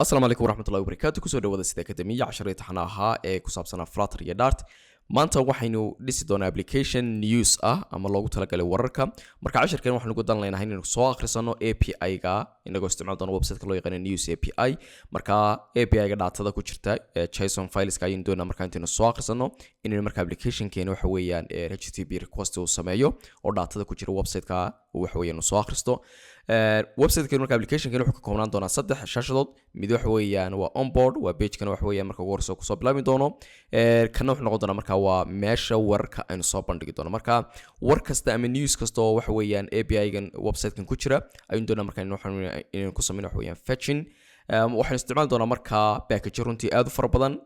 Asalaamu calaykum waraxmatullahi wabarakaatu. Kusoo dhawaada Sida Academy, casharadii taxana ahaa ee ku saabsanaa Flutter iyo Dart. Maanta waxaynu dhisi doonaa application news ah ama loogu talagalay wararka. Marka casharkan waxaynu ku dan leenahay inaynu soo akhrisano API-ga, inagoo isticmaal doono website-ka loo yaqaano News API. Marka API-ga datada ku jirta JSON fileska ayaynu doonaa marka intaynu soo akhrisano inaynu marka application-keena waxa weeyaan HTTP request uu sameeyo oo datada ku jira website-ka waxa weeyaan uu soo akhristo. Website-kan marka application-kan wuxuu ka koobnaan doonaa saddex shaashadood. Mid waxa weeyaan waa onboard, waa page-kana waxa weeyaan marka ugu horeysa kusoo bilaabi doono. Kana wuxuu noqon doonaa marka waa meesha wararka aynu soo bandhigi doono. Marka war kasta ama news kasta oo waxa weeyaan API-gan website-kan ku jira ayaynu doonaa marka inaynu ku sameyno waxa weeyaan fetching. Waxaynu isticmaali doonaa markaa package runtii aad u fara badan.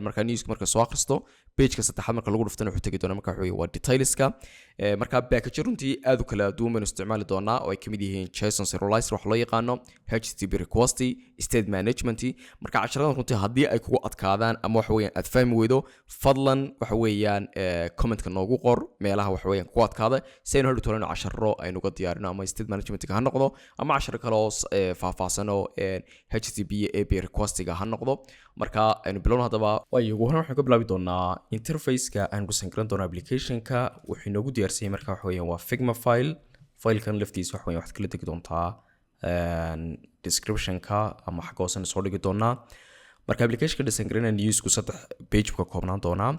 Marka newska marka soo akhristo, pageka saddexaad marka lagu dhuftana wuxuu tegi doonaa marka waxa weeye waa detailska. Marka package runtii aad u kala duwan baynu isticmaali doonaa oo ay kamid yihiin JSON serializer wax loo yaqaano, HTTP request, state management. Marka casharadan runtii haddii ay kugu adkaadaan ama waxa weeyaan aad fahmi weydo, fadlan waxa weeyaan commentka noogu qor meelaha waxa weeyaan kugu adkaada, si aynu hadhi toolano casharo aynu uga diyaarino, ama state managementka ha noqdo ama casharo kale oo faahfaahsan oo HTTP iyo API requestiga ha noqdo. Marka aynu bilowno haddaba. Waayo, ugu horreyn waxaan ka bilaabi doonaa interface-ka aynu ku sangaran doono application-ka. Wuxuu inoogu diyaarsan yahay marka waxa weeyaan waa Figma file. Filekan laftiisa waxa weeyaan waxaad kala degi doontaa description-ka ama xagga hoosena soo dhigi doonaa. Marka application-ka design garana newsku saddex page buu ka koobnaan doonaa.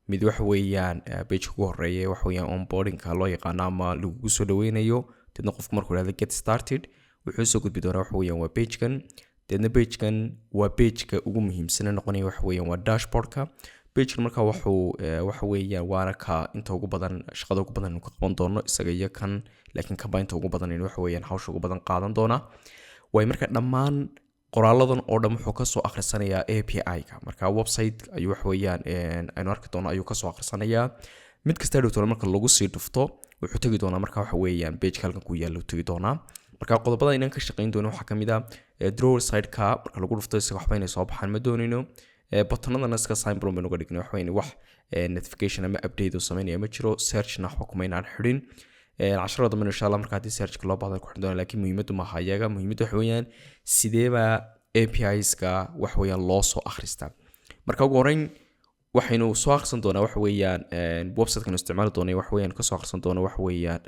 Mid waxa weeyaan page ugu horeeya, waxa weeyaan onboarding-ka loo yaqaano ama lagugu soo dhaweynayo. Deedna qofku markuu ihahdo "get started", wuxuu soo gudbi doonaa waxa weeyaan waa pagekan. Deedna pagekan waa pageka ugu muhiimsan noqonaya, waxa weeyaan waa dashboardka. Pagekan marka wuxuu waxa weeyaan waana ka inta ugu badan shaqada ugu badan aynu ka qaban doono, isaga iyo kan, laakiin kanba inta ugu badan waxa weeyaan hawsha ugu badan qaadan doona. Waay, marka dhammaan qoraaladan oo dhan wuxuu kasoo akhrisanayaa API-ga. Marka website ayuu waxa weeyaan aynu arki doono ayuu kasoo akhrisanayaa. Mid kasta dhowtona marka lagu sii dhufto wuxuu tegi doonaa marka waxa weeyaan pageka halkan ku yaalla uu tegi doonaa. Marka qodobada inaan ka shaqayn doono waxaa kamid ah drawer side-ka marka lagu dhufto isaga waxba inay soo baxaan ma doonayno. Buttonadana iska simple baynu uga dhignay, waxa weyn wax notification ama update uu sameynaya ma jiro. Searchna waxba kuma inaan xidhin. Casharada dambe insha Allah marka haddii searchka loo baahdo ku xidhin doona, laakiin muhiimaddu maaha iyaga. Muhiimaddu waxa weeyaan sideeba APIs-ka wax weeyaan loo soo akhristaa. Marka ugu horreyn waxaynu soo akhrisan doonaa waxa weeyaan website-kan isticmaali doonay, waxa weeyaan kasoo akhrisan doona waxa weeyaan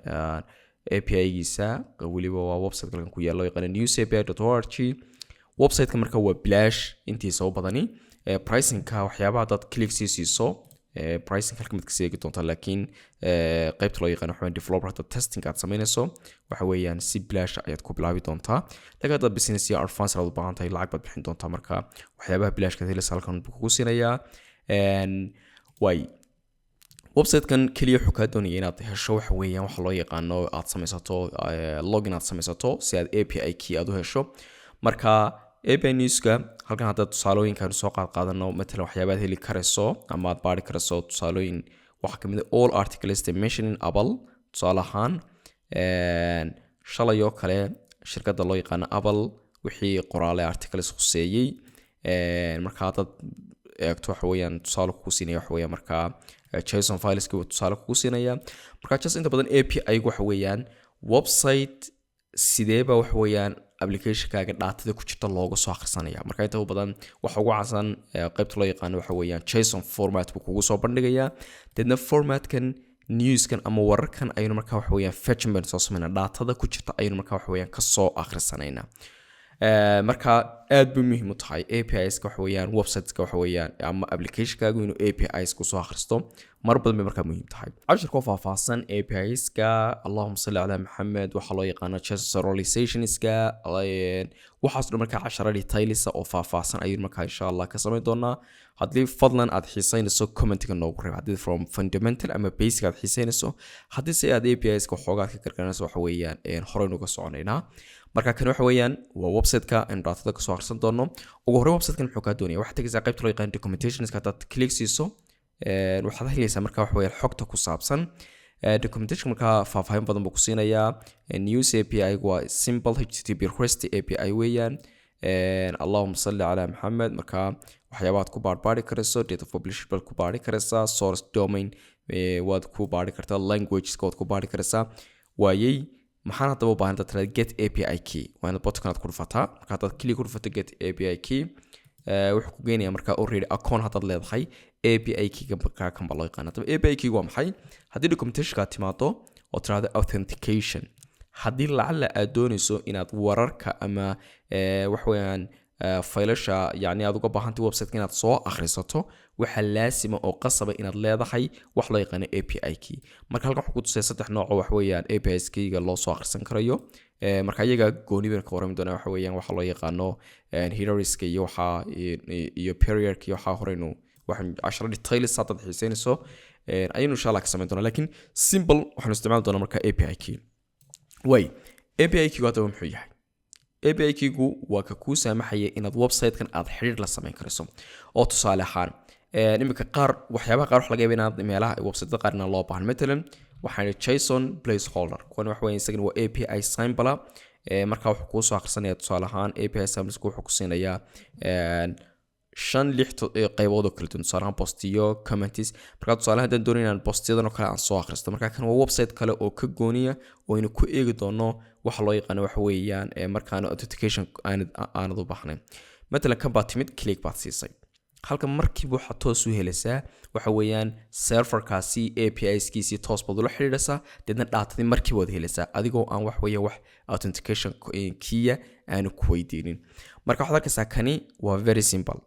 API-giisa. Weliba waa website halkan ku yaalla, loo yaqaano newsapi.org. Website-ka marka waa bilaash intiisa u badani. Pricing-ka waxyaabaha dad click sii siiso, pricing halka mid kasii eegi doontaa, laakiin qaybta loo yaqaano waxa weeyaan developer, hadda testing aad samaynayso, waxa weeyaan si bilaash ayaad ku bilaabi doontaa, laakiin haddaad business iyo advance aad u baahan tahay, lacag baad bixin doontaa. Marka waxyaabaha bilaashka aad helaysa halkan buu kugu siinayaa. Waay, website-kan keliya wuxuu kaa doonaya inaad hesho waxa weeyaan waxa loo yaqaano aad samaysato login aad samaysato si aad API key aad u hesho. Marka API newska halkan haddaad tusaalooyinka aynu soo qaad qaadano, matalan waxyaaba aad heli karayso ama aad baari karayso, tusaalooyin waxaa kamid ah all articles mentioning Apple. Tusaale ahaan, shalay oo kale shirkadda loo yaqaano Apple wixii qoraale articles khuseeyey. Marka haddaad eegto waxa weeyaan tusaale kugu siinaya waxa weeyaan markaa JSON fileski uu tusaale kugu siinaya. Marka just inta badan API waxa weeyaan website sideeba waxa weeyaan applicationkaaga datada ku jirta looga soo akhrisanaya. Marka inta badan waxa ugu caansan qaybta loo yaqaano waxa weeyaan JSON format buu kugu soo bandhigayaa. Deedna formatkan newskan ama wararkan ayaynu markaa waxa weeyaan fetching baynu soo sameynaa, datada ku jirta ayaynu markaa waxa weeyaan kasoo akhrisanaynaa. Marka aad bay muhiim u tahay APIs-ka waxa weeyaan websiteska waxa weeyaan ama applicationkaagu inuu APIs kusoo akhristo mar badan bay markaa muhiim tahay. Cashirkoo faahfaahsan APIs-ka, allahuma salli calaa Maxamed, waxaa loo yaqaano serializationska, waxaas dhan markaa cashara detailisa oo faahfaahsan ayaynu markaa insha Allah ka samayn doonaa. Haddii fadlan aad xiisaynayso, commentiga noogu reeb haddii from fundamental ama basic aad xiisaynayso. Haddii se aad APIs-ka waxoogaa ka gargaranayso, waxa weeyaan horeynu ka soconaynaa. Marka kan waxa weeyaan waa website-ka aynu datada kasoo akhrisan doono. Ugu horreyn website-kan muxuu kaa doonaya? Waxaad tegaysaa qaybta loo yaqaan documentationska. Haddaad click siiso, waxaad helaysaa marka waxa weeyaan xogta ku saabsan documentation. Markaa faahfaahin badan buu ku siinayaa. News API waa simple HTTP request API weeyaan. Allahuma salli calaa Maxamed. Marka waxyaabaad ku baarbaari karayso, date of publish baad ku baari karaysaa, source domain waad ku baari kartaa, languageska waad ku baari karaysaa. Waayey, Maxaan haddaba u baahan tirada get API key? Waa inaad buttonkan aad ku dhufataa. Marka haddaad click ku dhufato get API key, wuxuu ku geenayaa markaa already account haddaad leedahay API keyga. Markaa kan baa loo yaqaana. Haddaba API keyga waa maxay? Haddii documentationka aad timaado oo tirahdo authentication, haddii lacalla aad doonayso inaad wararka ama waxa weeyaan faylasha, yacni aad uga baahantay websiteka inaad soo akhrisato, waxaa laasima oo qasaba inaad leedahay wax loo yaqaano API key. Marka halkan wuxuu ku tusaya saddex nooc oo wax weeyaan API keyga loo soo akhrisan karayo. Marka iyaga gooni baynu ka warrami doonaa, waxa weeyaan waxa loo yaqaano headerska iyo waxa iyo bearerka iyo waxaa horeynu waxaan casharo details haddaad xiiseynayso ayaynu insha Allah ka samayn doonaa, laakiin simple waxaanu isticmaali doonaa marka API key. Way, API keygu haddaba muxuu yahay? API keygu waa ka kuu saamaxaya inaad website-kan aad xidhiir la samayn karayso. Oo tusaale ahaan, iminka qaar waxyaabaha qaar wax laga yaaba inaad meelaha website-da qaar inaan loo baahan. Matalan waxaan idhi JSON placeholder, kuwan waxa weeye isagana waa API simple. Marka wuxuu kuu soo akhrisanaya, tusaale ahaan API samples wuxuu ku siinayaa shan lix qaybood oo kala duwan, tusaale ahaan postiyo, comments. Marka tusaale haddaan doonayo inaan postiyadan oo kale aan soo akhristo, marka kan waa website kale oo ka gooniya oo aynu ku eegi doono waxa loo yaqaano waxa weeyaan markaanu authentication aanad u baahnayn. Matalan kan baad timid, click baad siisay, halka markiiba waxaad toos u helaysaa waxa weeyaan serverkaasi APIskiisii, toos baad ula xidhiidhaysaa, deedna datadii markiiba waad helaysaa adigoo aan wax weeye wax authentication keya aanu ku weydiinin. Marka waxaad arkaysaa kani waa very simple.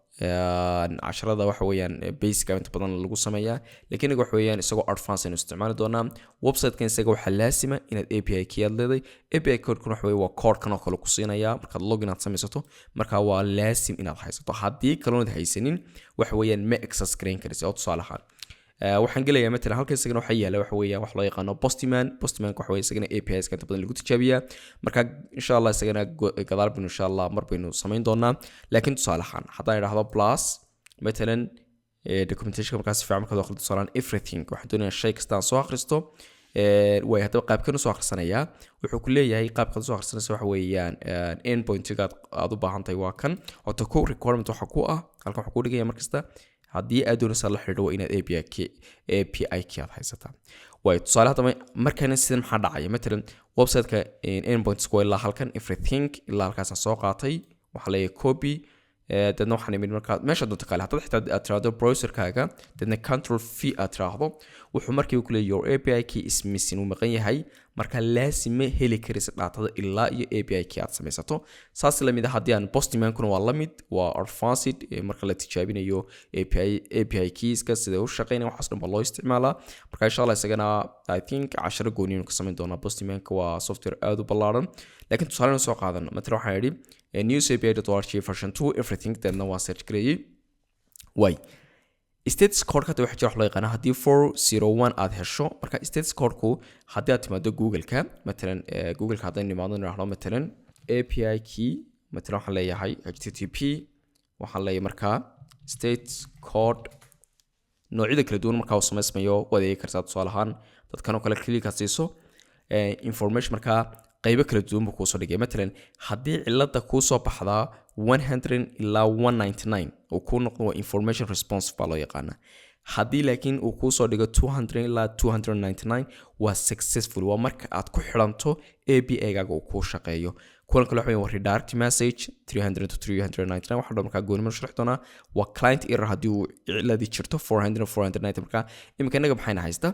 Casharada waxa weeyaan basic inta badan lagu sameeyaa, laakiin inaga waxa weeyaan isagoo advance aynu isticmaali doonaa. Website-kan isaga waxaa laasima inaad API key aad leedahay. API code-kan waxa weeye waa code-kan oo kale ku siinaya markaad login aad samaysato. Marka waa laasim inaad haysato. Haddii kaloonad haysanin, waxa weeyaan ma access garayn karaysa. Oo tusaale ahaan waxaan gelayaa matalan halka isagana waxaa yaala waxa weeyaan wax loo yaqaano Postman. Postmanka waxa weeye isagana APIs ka inta badan lagu tijaabiyaa. Marka insha Allah isagana gadaal baynu insha Allah mar baynu samayn doonaa. Laakiin tusaale ahaan haddaan idhaahdo plus matalan documentation, markaas si fiican markaad u akhrido, tusaale ahaan everything, waxaan doonayaa shay kasta aan soo akhristo. Way, haddaba qaabkan usoo akhrisanayaa? Wuxuu ku leeyahay qaabkaad usoo akhrisanaysa waxa weeyaan endpointiga aad u baahan tahay waa kan. Horta ko requirement waxa ku ah halkan waxaa ku dhigaya markasta haddii aad doonaysa la xidhiidho waa inaad API key, API key aad haysataa. Way, tusaale haddaba markana sidan maxaa dhacaya? Matalan website-ka endpoints waa ilaa halkan, everything ilaa halkaasaan soo qaatay. Waxaa leeyahay copy, deedna waxaan imid markaa meesha doonto kale. Haddaad xitaa aad tiraahdo browserkaaga, deedna Control V aad tiraahdo, wuxuu markiiba ku leeyahay "Your API key is missing", uu maqan yahay. Marka laasima heli karaysa datada ilaa iyo API key aad samaysato. Saas lamid ah haddii aan Postmankuna waa la mid, waa advanced marka la tijaabinayo API keyska sida u shaqeynaya, waxaas dhan baa loo isticmaalaa. Marka insha Allah isagana I think casharo gooni ka samayn doonaa. Postmanka waa software aad u ballaaran, laakiin tusaale soo qaadano. Matala waxaan idhi news API.org version 2 everything, deedna waan search gareeyey. Way, status code hadda waxaa jira wax loo yaqaana haddii 401 aad hesho. Marka status codeku haddii aad timaado Google-ka matalan, Google-ka haddaynu nimaadno, nidhaahno matalan API key, matalan waxaan leeyahay HTTP, waxaan leeyahay markaa status code noocyada kala duwan markaa uu samaysmayo waad eegi kartaa. Tusaale ahaan dadkan oo kale click aad siiso, information markaa qaybo kala duwan buu kuusoo dhigay. Matalan haddii cilada kuusoo baxdaa 100 ilaa 199 uu kuu noqdo, waa information response baa loo yaqaana. Haddii laakiin uu kuusoo dhigo 200 ilaa 299, waa successful, waa marka aad ku xidhanto API-gaaga uu kuu shaqeeyo. Kuwan kale waxa waa redirect message 300 to 399, waxaa dhan markaa gooni sharxi doonaa. Waa client error haddii uu ciladii jirto 400 490. Marka iminka innaga maxayna haysta?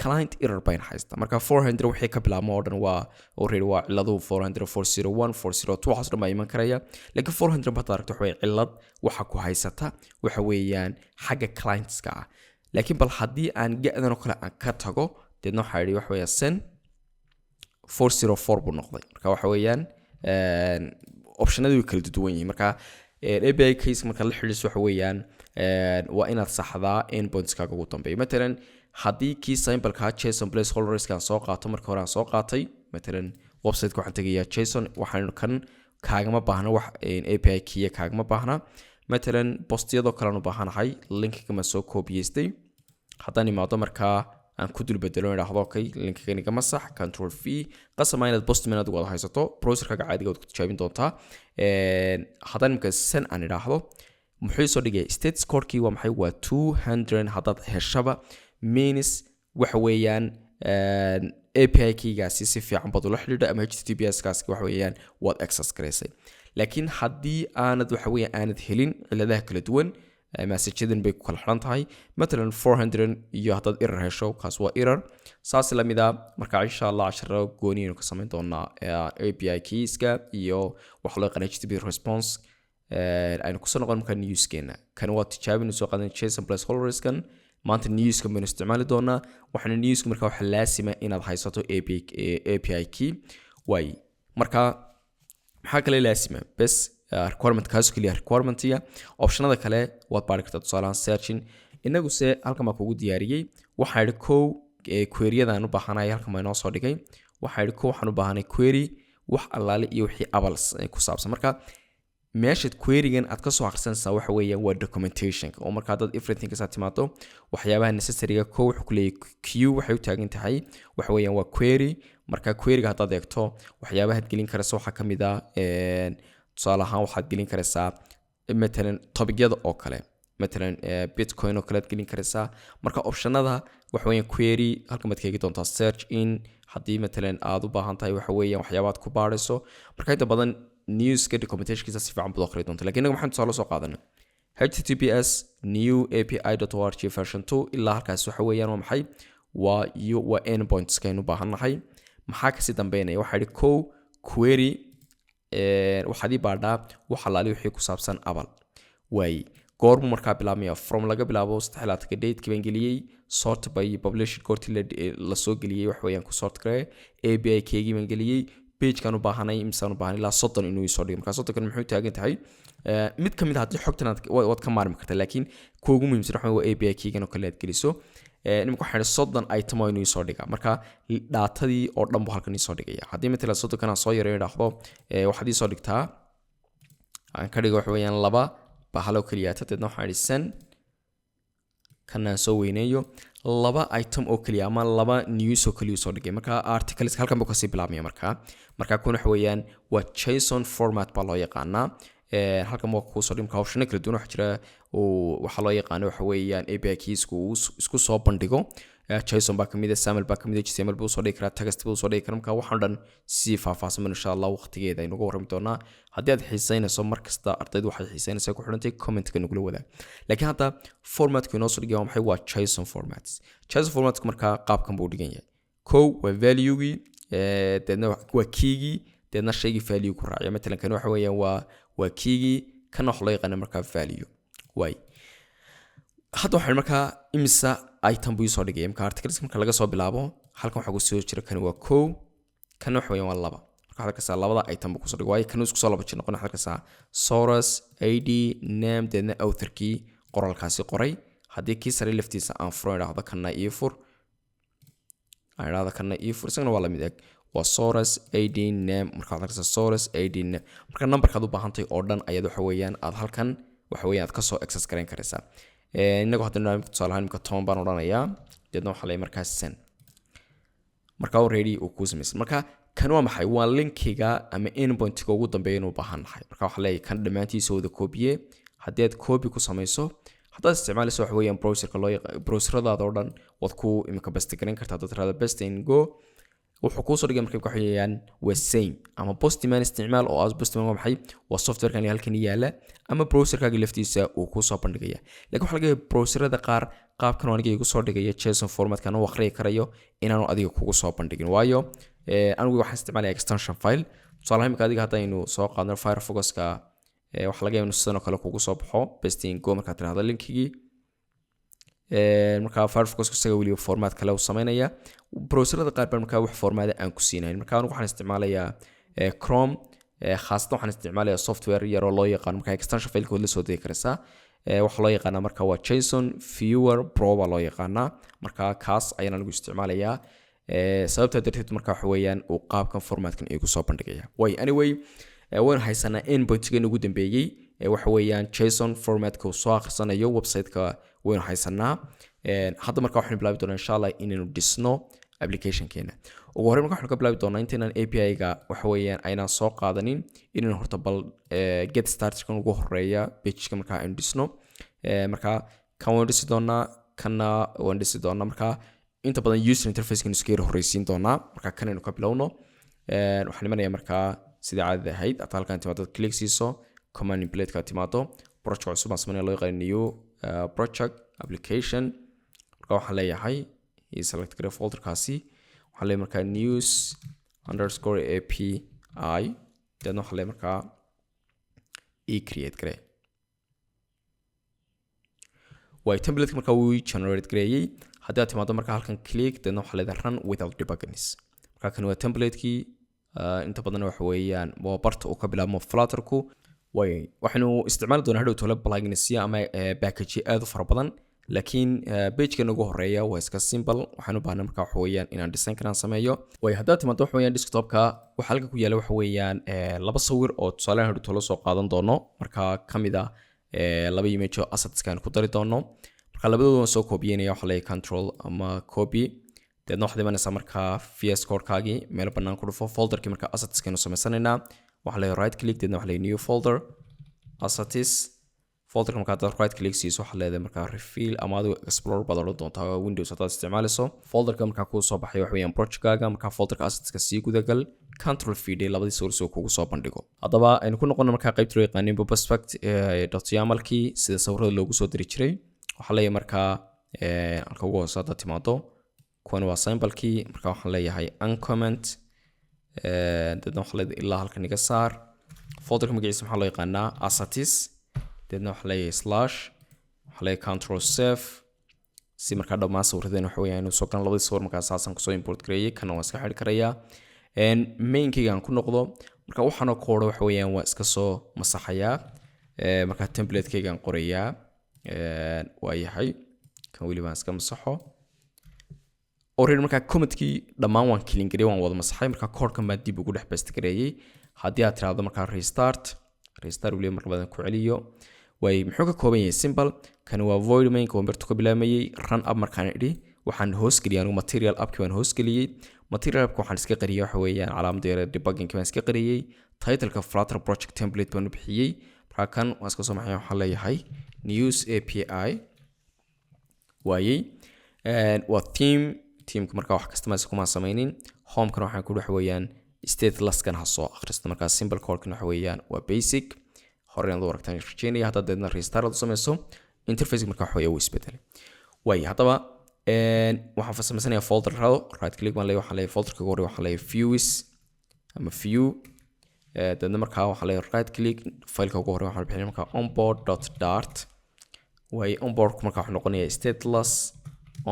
Client error bayna haysta. Marka 400 wixii ka bilaabmo oo dhan waa already waa ciladuhu 400, 401, 402, waxaas dhan baa iman karaya. Laakiin 400 baad aragto, waxa weeye cilad waxa ku haysata waxa weeyaan xagga clientska ah. Laakiin bal haddii aan ga-dan oo kale aan ka tago, deedna waxaa yidhi waxa weeyaa send, 404 buu noqday. Marka waxa weeyaan optionadii way kala duwan yihiin. Marka API keys marka la xidhiidhso waxa weeyaan waa inaad saxdaa endpointskaaga ugu dambeeya. Matalan haddii kii simpleka JSON placeholderska aan soo qaato, marka hore aan soo qaatay, matalan websiteka waxaan tegayaa JSON, waxaan kan kaagama baahna wax API keya kaagama baahna. Matalan postiyadoo kale aan u baahanahay, linkiga ma soo koobiyeystay. Haddaan imaado markaa aan ku dul bedelo, idhaahdo okay, linkigan igama sax, Control V. Qasama inaad Postman adigu wada haysato, browserkaaga caadiga waad ku tijaabin doontaa. Haddaan imika send aan idhaahdo, muxuu soo dhigaya? Status codekii waa maxay? Waa 200. Haddaad heshaba means waxa weeyaan API keygaasi si fiican baad ula xidhiidha ama HTTPS kaasi waxa weeyaan waad access garaysay. Laakiin haddii aanad waxa weeyaan aanad helin, ciladaha kala duwan messagedan bay ku kala xidhan tahay. Matalan 400 iyo haddaad error hesho, kaas waa error saas la mid a. Marka insha Allah casharo gooni aynu ka samayn doonaa API keyska iyo waxa loo yaqaan HTTP response. Aynu kusoo noqon markaa newskeena. Kan waa tijaabinu soo qaadan JSON placeholderskan. Maanta newskan baynu isticmaali doonaa. Waxaana newska markaa waxa laasima inaad haysato API key waay. Marka maxaa kale laasima? Bes, requirement kaas keliya requirementiga. Optionada kale waad baari kartaa, tusaalahaan searching. Inagu se halkan baa kugu diyaariyey. Waxaan idhi kow, queryadaan u baahanay halkan baa inoo soo dhigay. Waxaan idhi kow, waxaan u baahanay query wax allaale iyo wixii Apple ku saabsan. Marka meeshaad querygan aad kasoo akhrisanaysaa waxa weeyaan waa documentationka, oo marka haddaad everything kasaa timaado, waxyaabaha necessaryga ko wuxuu ku leeyahay Q waxay u taagan tahay waxa weeyaan waa query. Marka queryga haddaad eegto, waxyaabahaad gelin karaysa waxaa ka mid ah, tusaale ahaan, waxaad gelin karaysaa matalan topicyada oo kale, matalan Bitcoin oo kale aad gelin karaysaa. Marka optionada waxa weeyaan query halkan baad ka eegi doontaa. Search in haddii matalan aad u baahan tahay waxa weeyaan waxyaabaad ku baarayso. Marka inta badan newska documentationkiisa si fiican baad u akhri doonta. Lakin innaga maxaan tusaale soo qaadanay? https new api org version 2 ilaa halkaas waxa weeyaan waa maxay? Waa iyo waa endpoints kaynu baahan nahay. Maxaa kasii dambeynaya? Waxaa idhi kow, query waxaad ii baadhaa wax allaali wixii ku saabsan Apple waaye. Goormuu markaa bilaabmaya? From laga bilaabo 23-ka datekii baan geliyey. Sort by published, goortii lasoo geliyey wax weeyaan ku sort garee. API keygii baan geliyey. Pagekan u baahanay imisaan u baahanay? Ilaa 30 inuu isoo dhigo. Markaa 30-kan muxuu taagan tahay? Mid ka mid a haddii xogtan aad waad ka maarmi kartaa, laakiin kuwa ugu muhiimsan waxa waa API keygan oo kale aad geliso. Nimka waxaan idhi 30 item oo inuu isoo dhiga. Marka datadii oo dhan buu halkan isoo dhigaya. Haddii matalan 30-kan aan soo yareeyo, idhaahdo waxaad iisoo dhigtaa, aan ka dhigo waxa weeyaan laba bahalo keliya, deedna waxaan idhi send, kanaan soo weyneeyo, laba item oo keliya ama laba news oo keliya soo dhigay. Marka articles halkan buu kasii bilaabmaya. Marka kun waxa weeyaan waa JSON format baa loo yaqaanaa. Halkan waa kuu soo dhig. Marka optiono kala duwan waxaa jira uu waxaa loo yaqaano waxa weeyaan API keysku uu isku soo bandhigo. JSON baa kamid ah, XAML baa kamid ah, HTML buu soo dhigi karaa, text buu soo dhigi karaa. Marka waxaan dhan si faahfaahsan insha Allah waqtigeeda aynu uga warrami doonaa. Haddii aad xiiseynayso, mar kasta ardaydu waxay xiiseynaysaa ku xidhantay, commentka nagula wadaag. Laakiin hadda formatku inoo soo dhigaya waa maxay? Waa JSON formats. JSON formatku markaa qaabkan buu dhigan yahay. Kow waa valuegii, deedna waa keygii, deedna shaygii value ku raaciya. Matalan kan waxa weeyaan waa keygii, kana waxa loo yaqaana markaa value waay. Hadda waxaan markaa imisa item buu isoo dhigaya? Marka articles marka laga soo bilaabo halkan waxaa kusoo jira, kani waa kow, kana waxa weeyaan waa laba. Marka waxaad arkaysaa labada item buu kusoo dhigay, waayo kan isku soo laba jir noqon. Waxaad arkaysaa source, id, name, deedna authorkii qoraalkaasi qoray. Haddii kii sare laftiisa aan furo, idhaahdo kana ii fur, aan idhaahdo kana ii fur, isagana waa lamid eg, waa source, id, name. Marka waxaad arkaysaa source, id, name. Marka numberkaad u baahantahay oo dhan ayaad waxa weeyaan aad halkan waxa weeyaan aad kasoo access garayn karaysaa. Inagu hadda tusaale ahaan imika 10 baan odhanayaa, deedna waxaa leeyahay markaa send. Marka already uu kuu samaysan. Marka kan waa maxay? Waa linkiga ama endpointiga ugu dambeeya inuu baahan nahay. Marka waxaa leeyahay kan dhammaantiisa wada koobiye. Haddii aad copy ku samayso, haddaad isticmaalayso waxa weeyaan browserka loo yaqaan, browseradaada oo dhan waad ku imika paste garan kartaa. Haddaad tirahdo paste and go, wuxuu kuusoo dhigay. Marka waxa weeyaan waa same, ama Postman isticmaal, oo as Postman waa maxay? Waa softwarekan halkan yaala, ama browserkaaga laftiisa uu kuusoo bandhigaya. Laakiin waxaa laga yaabaa browserada qaar qaabkan oo aniga igu soo dhigaya JSON formatkan u akhriyi karayo inaanu adiga kugu soo bandhigin, waayo anigu waxaan isticmaalaya extension file. Tusaale ahaan imika adiga haddaynu soo qaadno Firefoxka, waxaa laga yaabaa inuu sidan oo kale kugu soo baxo paste and go markaad tirahdo linkigii. Markaa Firefox isaga weliba format kale uu sameynaya. Browserada qaar baa markaa wax formaada aan ku siinayn. Marka anigu waxaan isticmaalayaa Chrome, khaasatan waxaan isticmaalayaa software yaroo loo yaqaano, markaa extension fileka waad la soo degi karaysaa. Waxaa loo yaqaanaa marka waa JSON Viewer Pro baa loo yaqaanaa. Marka kaas ayaan anigu isticmaalayaa. Sababtaa darteed marka waxa weeyaan uu qaabkan formatkan igu soo bandhigaya way. Anyway, waynu haysanaa endpointigan ugu dambeeyey ee waxa weeyaan JSON formatka uu soo akhrisanayo website-ka, waynu haysanaa. Hadda marka waxaynu bilaabi doonaa insha Allah inaynu dhisno applicationkeena. Ugu horreyn marka waxaynu ka bilaabi doonaa, intaynaan API-ga waxa weeyaan aynaan soo qaadanin, inaynu horta bal get startedkan ugu horeeya pageka marka aynu dhisno. Marka kan waynu dhisi doonaa, kanna waan dhisi doonaa. Marka Inta badan user interface-kan iska yar horreysiin doonaa. Marka kanaynu ka bilowno. Waxaan imanayaa markaa sida caadada ahayd, hata halkan timaado, click siiso, command template-ka timaado, project cusub baan sameynaya, loo yaqaan new project application. Marka waxaan leeyahay select gare folderkaasi. Waxaan leeyahay markaa news_API. Deedna waxaan leeyahay markaa e create gare. Waay, template markaa wuu generate gareeyey. Haddii aad timaado markaa halkan click, deedna waxaa leedahay run without debuggings. Marka kan waa templatekii. Inta badan waxa weeyaan waa barta uu ka bilaabmo Flutterku. Way, waxaynu isticmaali doonaa hadhow tole pluginsya ama package aad u fara badan, laakiin pagekan ugu horeeya waa iska simple. Waxaan u baahnay marka waxa weeyaan inaan design kan sameeyo. Way, haddaad timaado waxa weeyaan desktopka, waxa halka ku yaala waxa weeyaan laba sawir oo tusaale hadhow tole soo qaadan doono. Marka kamid ah laba image oo assetskan ku dari doono. Marka labadooda waan soo kobiyeynaya. Waxaa leeyahay control ama copy. Deedna waxaad imanaysaa markaa VS Code-kaagii, meel bannaan ku dhufo, folderkii marka assetskaynu samaysanaynaa. Waxaa leeyahay right click, deedna waxaa leeyahay new folder, assets folderka. Markaa hadaad right click siiso, waxaa leedahay markaa reveal ama adigo explore baad odhan doontaa Windows haddaad isticmaalayso. Folderka markaa kuu soo baxay waxa weeyaan projectkaaga. Markaa folderka assetska sii gudagal, control v d labadii sawir si uu kugu soo bandhigo. Haddaba aynu ku noqono markaa qaybta loo yaqaanin pubspec.yamlkii, sida sawirada loogu soo diri jiray. Waxaa leeyahay markaa halka ugu hoose haddaad timaado, kuwan waa symbolkii. Marka waxaan leeyahay uncomment. Deedna waxaa leedahay ilaa halkan iga saar. Folderka magaciisa maxaa loo yaqaanaa? Assets. Deedna waxaa leeyahay slash, waxaa leeyahay control save, si markaa dhammaan sawiradeena waxa weeyaan inuu soo galan labadii sawir. Markaa saasaan kusoo import gareeyay. Kana waan iska xidhi karayaa. Mainkayga aan ku noqdo. Marka waxaanoo koodha waxa weeyaan waa iska soo masaxayaa. Markaa templatekaygaan qorayaa. Waa yahay, kan weli baan iska masaxo already. Markaa commentkii dhammaan waan clean gareeyay, waan wada masaxay. Markaa koodhkan baan dib ugu dhex paste gareeyay. Haddii aad tiraahdo markaa restart, restart weliba mar labadan ku celiyo. Waay, muxuu ka kooban yahay? Simple. Kani waa void mainka, waa bartu ka bilaamayay. Run app markaan idhi, waxaan hoos geliyay anigu material appki baan hoos geliyey. Material appka waxaan iska qariyay waxa weeyaan calaamadda yare debugging baan iska qariyay. Titleka Flutter project template baan u bixiyey. Markaa kan waan iska soo maxay. Waxaan leeyahay news API. Waayey, waa theme. Themeka markaa wax customize kuma sameynin. Homekan waxaan ku waxa weeyaan statelesskan ha soo akhristo. Markaa simple codekan waxa weeyaan waa basic hore inaad u aragtaan rajeynaya. Haddaad deedna restart aad u sameyso, interface markaa waxa weeya wuu isbedelay. Waay, haddaba waxaan samaysanayaa folder rado. Right click baan leeyahay. Waxaan leeyahay folderka ugu horreeya, waxaan leeyahay views ama view. Deedna markaa waxaan leeyahay right click, fileka ugu horreeya waxaan bixinaya markaa onboard.dart. Waay, onboardku markaa wuxuu noqonayaa stateless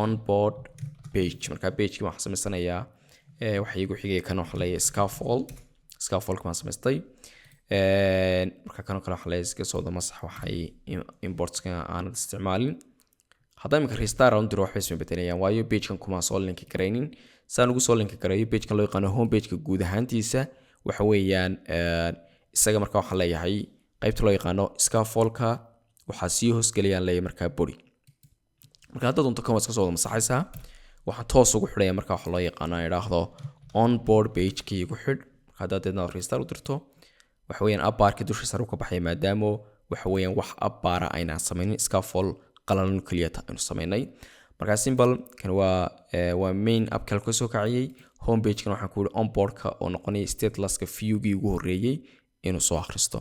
onboard page. Markaa pageki waxaan samaysanayaa waxa iigu xigaya kan. Waxaan leeyahay scaffold. Scaffoldka baan samaystay. Marka kanoo kale waxaa leeyahay iska soo wada masax waxay importska aanad isticmaalin. Haddaan imika restart aan u diro, waxbay isma bedelayaan, waayo pagekan kuma soo linki garaynin. Saan ugu soo linki garayo pagekan loo yaqaano home pageka guud ahaantiisa waxa weeyaan isaga. Marka waxaan leeyahay qaybta loo yaqaano scaffoldka waxaa sii hoosgelayaan leeyahay markaa body. Marka haddaad doonto kan waa iska soo wada masaxaysaa. Waxaan toos ugu xidhaya marka waxa loo yaqaano aan idhaahdo onboard pagekii igu xidh. Marka haddaad deedna restart u dirto, waxa weeyaan app barka dusha sare u ka baxaya, maadaama waxa weeyaan wax app bara aynaan samaynin, scaffold qalalan keliya aynu samaynay. Marka simple, kan waa main appka ka soo kaciyey. Home pagekan waxaan ku yidhi onboardka oo noqonaya statelesska viewgii ugu horreeyey inuu soo akhristo.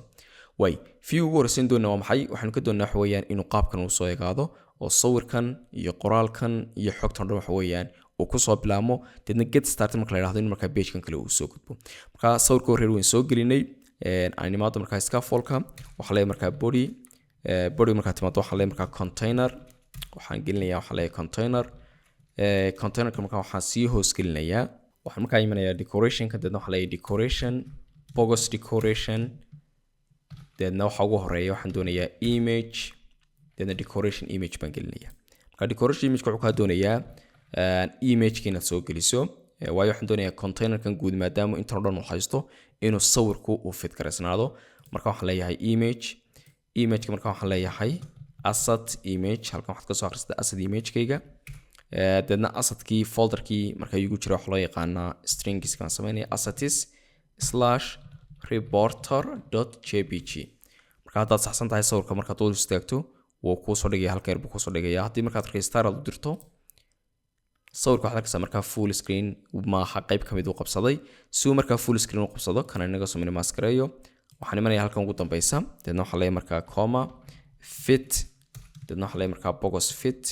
Way, view ugu horreysan doona waa maxay? Waxaanu ka doonaa waxa weeyaan inuu qaabkan uu soo egaado oo sawirkan iyo qoraalkan iyo xogtan dhan waxa weeyaan uu kusoo bilaabmo. Deedna get start marka la yidhahdo in markaa pagekan kale uu soo gudbo. Marka sawirka horreer wayn soo gelinay. Aan imaado markaa scaffoldka. Waxaa leeyahay markaa body. Body markaa timaado, waxaa leeyahay markaa container. Waxaan gelinayaa, waxaa leeyahay container. Containerka markaa waxaan sii hoos gelinayaa, waxaan markaa imanayaa decorationka. Deedna waxaa leeyahay decoration, box decoration. Deedna waxa ugu horeeya waxaan doonayaa image. Deedna decoration image baan gelinaya. Marka decoration image wuxuu kaa doonayaa imageka inaad soo geliso, waayo waxaan doonayaa containerkan guud, maadaama intan o dhan uu haysto, inuu sawirku uu fit garaysnaado. Marka waxaan leeyahay image. Imageka marka waxaan leeyahay asset image. Halkan waxaad kasoo akhrisata asset imagekayga. Deedna assetkii folderkii marka igu jira waxa loo yaqaanaa strings kaan sameynaya, assets/reporter.jpg. Marka haddaad saxsan tahay, sawirka markaad dul istaagto wuu kuusoo dhigaya, halka yar buu kuusoo dhigaya. Haddii markaad restart aad u dirto, Sawirka waxaad arkaysaa markaa full screen maaha, qayb ka mid uu qabsaday. Si uu markaa full screen u qabsado, kana inaga soo minimize gareeyo. Waxaan imanaya halkan ugu dambeysa, deedna waxaa leeyahay markaa comma fit, deedna waxaa leeyahay markaa box fit.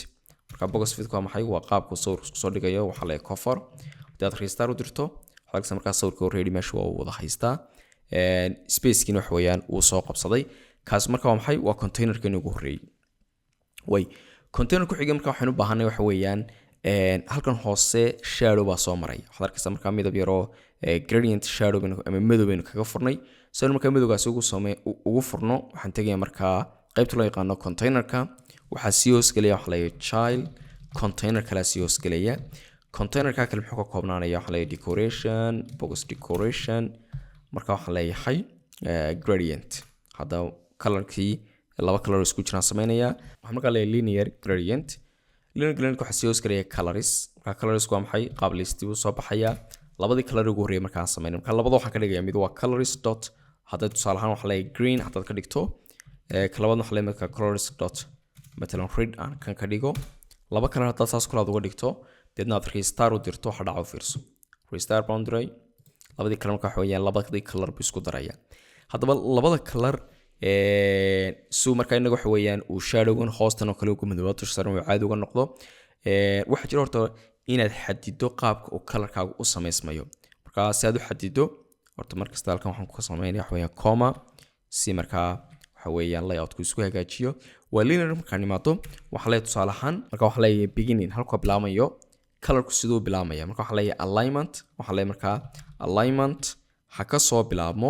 Marka box fit waa maxay? Waa qaabku sawirku isku soo dhigayo. Waxaa leeyahay cover. Haddii aad restart u dirto, waxaad arkaysaa markaa sawirka already meesha waa uu wada haystaa, spacekiina waxa weeyaan uu soo qabsaday. Kaas marka waa maxay? Waa containerkeeni ugu horreeyey. Way container ku xiga marka waxaynu u baahanay waxa weeyaan halkan hoose shadow baa soo maray. Waxaad arkaysaa markaa midab yaroo gradient shadow ama madow baynu kaga furnay. Si aynu markaa madowgaasi ugu furno, waxaan tegayaa markaa qaybta loo yaqaano containerka. Waxaa sii hoosgelaya waxa leeyahay child container kalaa sii hoosgelaya. Containerka kale muxuu ka koobnaanaya? Waxaa leeyahay decoration, box decoration. Marka waxaan leeyahay gradient. Hadda colorkii laba color isku jiraan sameynaya. Waxaan markaa leeyahay linear gradient. Linear gradient waxaa sii hoosgelaya colors. Marka colors waa maxay? Qaab listi buu soo baxaya. Labadii color ugu horreeyay markaan sameynay, marka labada waxaan ka dhigaya mid waa colors dot, hadda tusaale ahaan waxaa leeyahay green haddaad ka dhigto, ka labaadna waxaa leeyahay marka colors dot, matalan, red aan kan ka dhigo. Laba color haddaad saas kale aad uga dhigto, deedna aad restart u dirto, waxa dhaca u fiirso. Restart baan diray, labadii color marka waxa weeyaan labadii color buu isku daraya. Haddaba labada color suu markaa inaga waxa weeyaan uu shadowgan hoostan oo kale uga madooba, dusha sare uu caadi uga noqdo, waxaa jira horta inaad xadido qaabka uu colorkaagu u samaysmayo. Marka si aad u xadido horta, markasta halkan waxaan ku sameynaya waxa weeyaan comma, si markaa waxa weeyaan layoutku isku hagaajiyo. Waa linear. Markaan imaado, waxaa leeyahay tusaale ahaan marka waxaa leeyahay beginning, halkuu bilaamayo colorku siduu bilaamaya. Marka waxaa leeyahay alignment, waxaa leeyahay markaa alignment ha ka soo bilaabmo,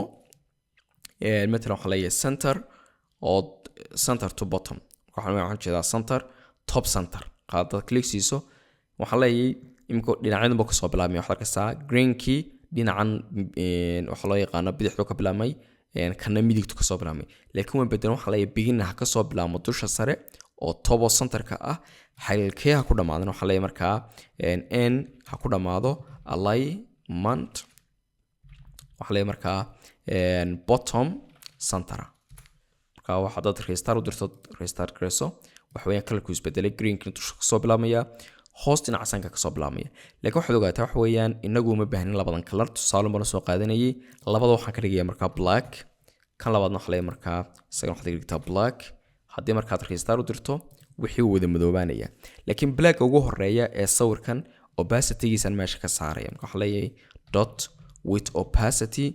matalan waxaa leeyahay center oo center to bottom. Waxaan jeedaa center, top center. Haddaad click siiso, waxaa leeyahay imika dhinacyadan buu kasoo bilaabmay. Waxaad arkaysaa greenkii dhinacan waxaa loo yaqaano bidixdu ka bilaabmay, kana midigtu kasoo bilaabmay. Laakiin waan bedelan, waxaa leeyahay begin ha kasoo bilaabmo dusha sare oo top centerka ah. Xalkee ha ku dhamaadan? Waxaa leeyahay markaa n ha ku dhammaado alignment, waxaa leeyahay markaa bottom center. Marka waxaad dad restart u dirto, restart gareyso, waxa weeyaan colorku isbedelay. Greenkina dusha kasoo bilaabmaya, hoos dhinaca sanka kasoo bilaabmaya. Laakiin waxaad ogaataa waxa weeyaan inagu uma baahnin labadan color, tusaale baan soo qaadanayay. Labada waxaan ka dhigaya markaa black. Kan labaadna waxaa leeyahay markaa isagana waxaad dhigtaa black. Haddii markaad restart u dirto, wixii wada madoobaanaya. Laakiin blacka ugu horeeya ee sawirkan opacitygiisan meesha ka saaraya. Marka waxaa leeyahay dot with opacity,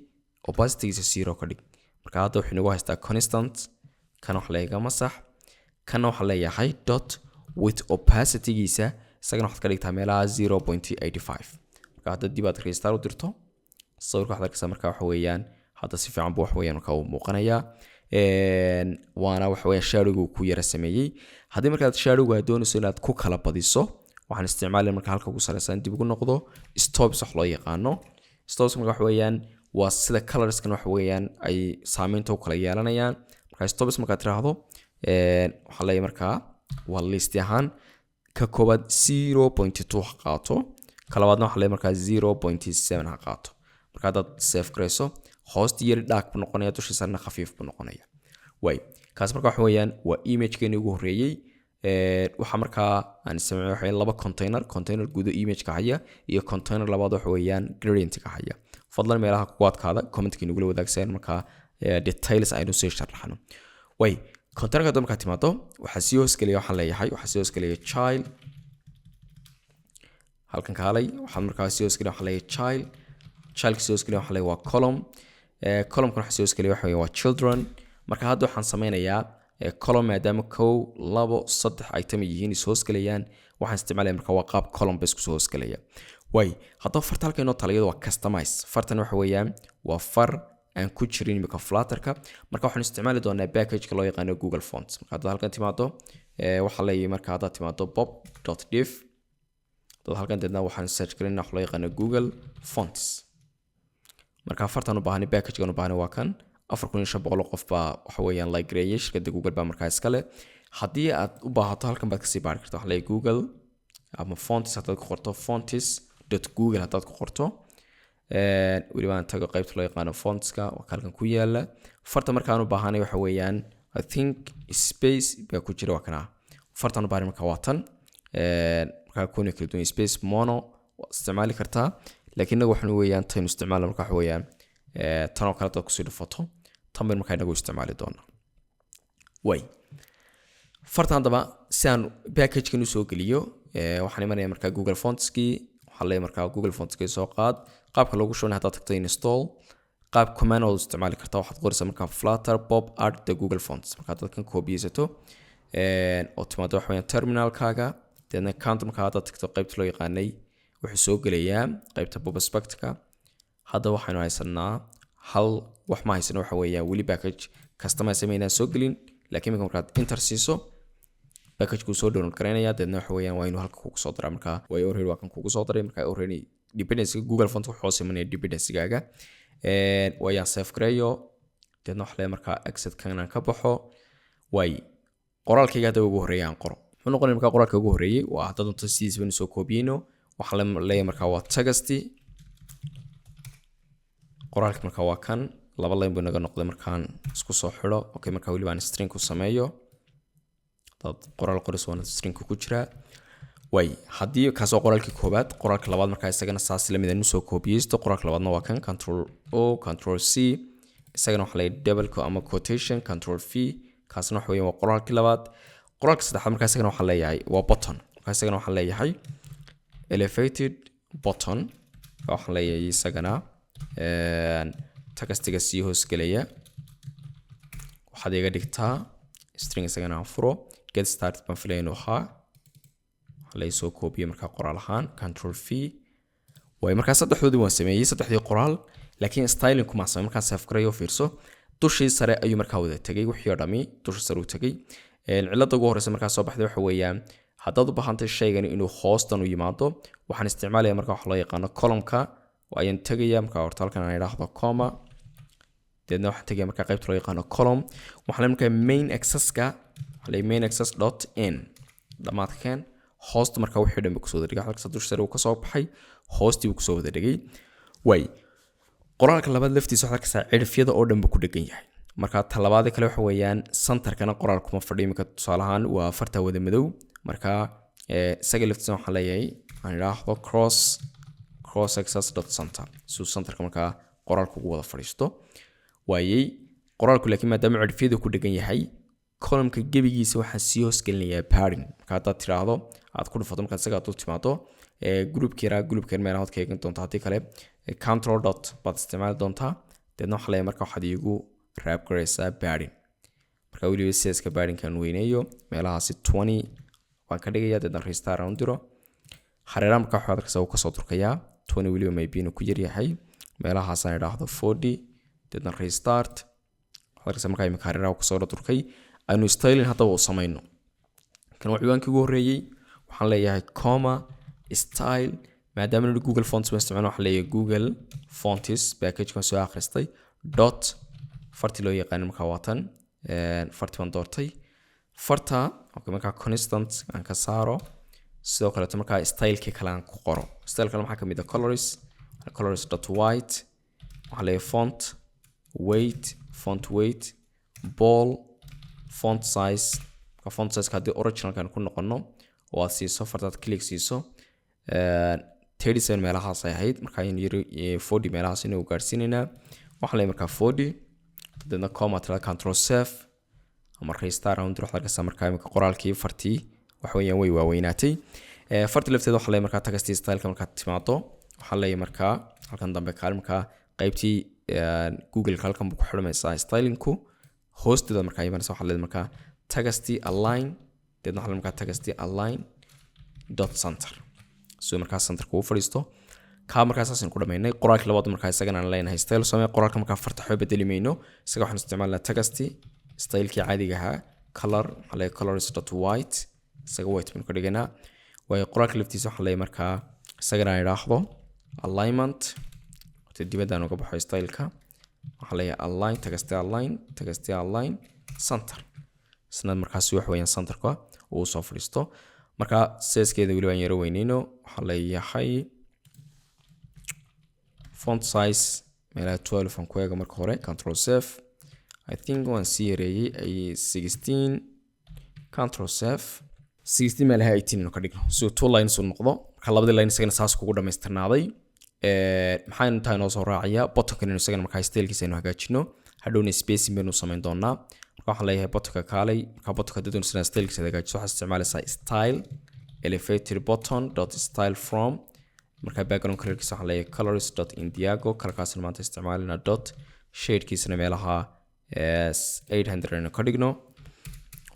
opacitygiisa 0 ka dhig. Marka hadda wuxuu inagu haystaa constant. Kan waxa leeyahay masax. Kana waxaa leeyahay dot with opacitygiisa isagana waxaad ka dhigtaa meelaha 0.85. Marka hadda dib aad restart u dirto, sawirka waxaad arkaysaa marka waxa weeyaan hadda si fiican buu wax weeyaan marka uu muuqanayaa. Waana waxa weeyaan shadowga uu ku yara sameeyey. Haddii markaad shadowga aad doonayso inaad ku kala badiso, waxaan isticmaalaya marka halka ugu sareysan dib ugu noqdo stops wax loo yaqaano. Stops marka waxa weeyaan waa sida colorskan waxa weeyaan ay saameynta u kala yeelanayaan. Marka stops markaad tiraahdo, waxaa leeyahay markaa waa list ahaan ka koowaad 0.2 ha qaato, ka labaadna waxaa leeyahay markaa 0.7 ha qaato. Marka haddaad save garayso, hoosta yari dark buu noqonaya, dusha sarena khafiif buu noqonaya. Way kaas marka waxa weeyaan waa imagekeeni ugu horreeyey. Waxaa markaa aan sameeyay waxa laba container: container gudo imageka haya iyo container labaad waxa weeyaan gradientka haya. Fadlan meelaha kugu adkaada commentka inagula wadaagsan, markaa details aynu sii sharaxno. Way containerka hadda markaa timaado, waxaa sii hoosgelaya, waxaan leeyahay waxaa sii hoosgelaya child. Halkan kaalay, waxaan markaa sii hoosgelaya, waxaan leeyahay child. Childka sii hoosgelaya waxaan leeyahay waa column. Columnkan waxaa sii hoosgelaya waxa weeye waa children. Marka hadda waxaan sameynayaa column, maadaama kow, labo, saddex item ay yihiin is hoosgelayaan, waxaan isticmaalaya marka waa qaab column ba isku soo hoosgelaya. Way haddaba farta halka inoo tala iyada waa customize. Fartan waxa weeyaan waa far aan ku jirin imika Flutterka. Marka waxaan isticmaali doonaa packageka loo yaqaano Google Fonts. Marka haddaad halkan timaado, waxaa leeyahay marka haddaad timaado pub.dev dad halkan, deedna waxaan search galinaa wax loo yaqaano Google Fonts. Marka fartan u baahanay, packagekan u baahanay waa kan. 4500 qof baa waxa weeyaan like gareeyay. Shirkadda Google baa markaa iskale. Haddii aad u baahato, halkan baad kasii baari karta. Waxaa leeyahay Google ama fonts haddaad ku qorto, fonts.google haddaad ku qorto, weliba aan tago qaybta loo yaqaano fontska, waa ka halkan ku yaala. Farta markaan u baahanay waxa weeyaan, I think space baa ku jira, waa kana. Fartan u baahanay marka waa tan. Markaa kuna kala duwan space mono waad isticmaali kartaa, laakiin inagu waxaan weeyaan taynu isticmaala marka waxa weeyaan tan oo kale hadaad kusii dhufato, tan baynu markaa inagu isticmaali doonaa. Way farta haddaba si aan packagekan usoo geliyo, waxaan imanaya markaa Google Fontskii. Waxaan leeyahay markaa Google Fontskii soo qaad. Qaabka loogu shubanay, haddaad tagto install, qaab command ood isticmaali kartaa. Waxaad qoraysaa markaa flutter pub add the Google Fonts. Markaa dadkan koobiyeysato oo timaado waxa weeyaan terminalkaaga, deedna counter markaa haddaad tagto qaybta loo yaqaanay, wuxuu soo gelayaa qaybta pubspecka. Hadda waxaynu haysanaa hal wax ma haysano, waxa weeyaan weli package customize maynaan soo gelin. Laakiin imika markaad enter siiso, package-kuu soo download garaynaya, deedna waxa weeyaan waa inuu halka kugu soo daraa. Markaa way already waa kan kugu soo daray. Markaa already dependency Google Font wuxuu hoos imanaya dependency-gaaga. Waayaan save gareeyo, deedna waxa leeyahay markaa exit kan aan ka baxo. Waay qoraalkayga hadda ugu horreeya aan qoro muxuu noqonaya? Markaa qoraalka ugu horreeyay waa hadda doonto sidiisa baynu soo koobiyeyno. Waxaa leeyahay markaa waa text. Qoraalka markaa waa kan, laba line buu inaga noqday markaan isku soo xidho. Okay, markaa weliba aan string ku sameeyo. Hadaad qoraal qoris, waana stringku ku jiraa. Way haddii kaas waa qoraalkii koowaad. Qoraalka labaad markaa isagana saas lamid aan usoo koobiyeysto. Qoraalka labaadna waa kan, Control O, Control C. Isagana waxaa leeyahay double ama quotation, Control V. Kaasna waxa weeyaan waa qoraalkii labaad. Qoraalka saddexaad markaa isagana waxaa leeyahay waa button. Markaa isagana waxaan leeyahay elevated button. Waxaan leeyahay isagana textiga sii hoosgelaya waxaad iga dhigtaa string. Isagana aan furo, get started baan filaya inuu ahaa. Waxaa laga soo koobiye markaa qoraal ahaan, Control V. Waay markaa saddexdoodii waan sameeyey, saddexdii qoraal, laakiin styling kuma samey. Markaan save garayo, fiirso, dushii sare ayuu markaa wada tegay. Wixii oo dhami dusha sare uu tegay. Cilada ugu horeysa markaa soo baxday waxa weeyaan, haddaad u baahantay shaygani inuu hoostan u yimaado, waxaan isticmaalaya markaa waxa loo yaqaano columnka ayaan tegaya. Markaa horta halkan aan idhaahdo comma, deedna waxaan tegaya markaa qaybta loo yaqaano column. Waxaan leeyahay markaa main axiska, waxaan leeyahay main axis dot end, dhamaadka keen hoosta. Markaa wixii dhan ba kusoo wada dhigay. Halkaas dusha sare uu kasoo baxay, hoostii buu kusoo wada dhigay. Waay qoraalka labaad laftiisa waxaad arkaysaa cidhifyada oo dhan buu ku dhegan yahay. Marka talabaada kale waxa weeyaan centerkana qoraal kuma fadhiyo. Imika tusaale ahaan waa farta wada madow. Marka isaga laftiisa waxaan leeyahay aan idhaahdo cross axis dot center, si uu centerka markaa qoraalku ugu wada fadhiisto. Waayey qoraalku laakiin maadaama cidhifyada ku dhegan yahay, columnka gebigiisa waxaan sii hoosgelinayaa padding. Marka haddaad tiraahdo aad ku dhufato, markaad isaga dul timaado groupka yaraa, groupka yar meelahood ka eegan doonta, haddii kale Control dot baad isticmaali doontaa. Deedna waxaa leeyahay marka waxaad iigu wrap garaysaa padding. Marka weliba sizeska paddingkan weyneeyo, meelahaasi 20 waan ka dhigaya. Deedna restart aan u diro. Hareeraha marka waxaad arkaysaa uu kasoo durkayaa. 20 weliba maybe inuu ku yaryahay, meelahaasaan idhaahdo 40, deedna restart. Waxaad arkaysaa markaa imika hareeraha uu kasoo durkay. Aynu styling haddaba u samayno. Kan waa ciwaankii ugu horreeyey. Waxaan leeyahay comma, style. Maadaama nidhi Google Fonts baan isticmaalo, waxaan leeyahay Google Fonts package kan soo akhristay dot farti loo yaqaano. Markaa waa tan, farti baan doortay farta. Okay, markaa constant aan ka saaro. Sidoo kaleeto markaa stylekii kale aan ku qoro. Style kale maxaa kamid ah? Colors, colors dot white. Waxaa leeyahay font weight bold, font size. Marka font size haddii originalkan ku noqono oo aad siiso fartaad click siiso, 37 meelahaas ay ahayd. Marka aynu yiri 40 meelahaas inuu gaarsiinaynaa. Waxaan leeyahay markaa 40, dabeedna comma tira, Control save ama restart aan diro. Waxaad arkaysaa markaa imika qoraalkii fartii waxa weeyaan way waaweynaatay. Fartii lafteeda waxaa leeyahay markaa text styleka markaad timaado, waxaa leeyahay markaa halkan dambe kaal. Markaa qaybtii Google halkan buu ku xidhmaysaa stylingku. Hoosteeda markaa imanaysa, waxaa leedahay markaa text align, deedna waxaa leedahay markaa text align dot center, si markaa centerka uu fadhiisto. Kaa markaa saasaynu ku dhamaynay. Qoraalka labaad markaa isagana aan leenahay style samee. Qoraalka markaa farta waxba bedeli mayno. Isaga waxaan isticmaalnaa text stylekii caadiga ahaa. Color waxaa leeyahay colors dot white, isaga white baynu ka dhiganaa. Waayo qoraalka laftiisa waxaa leeyahay markaa isagana aan idhaahdo alignment. Horta dibadda aan uga baxo styleka. Waxaa leeyahay align, text align center. Isna markaasi wax weeyaan centerka uu soo fadhiisto. Marka sizekeeda weliba aan yaro weyneyno. Waxaa leeyahay font size meelaha 12 aan ku eego marka hore. Control save. I think waan sii yareeyey ay 16. Control save. 60 meelaha 18 inu ka dhigno si uu two lines u noqdo. Marka labadii line isagana saas kugu dhamaystirnaaday. Maxaynu intaa inoo soo raacayaa? Buttonkan inu isagana markaa stylekiisa aynu hagaajino, hadhowna spacing baynu samayn doonaa. Marka waxaan leeyahay buttonka kaalay. Marka buttonka haddii doonaysa inaad stylekiisa hagaajiso, waxaad isticmaalaysaa style elevated button dot style from. Marka background colorkiisa waxaan leeyahay colors dot indigo, colorkaasna maanta isticmaalina, dot shadekiisana meelaha 800 aynu ka dhigno.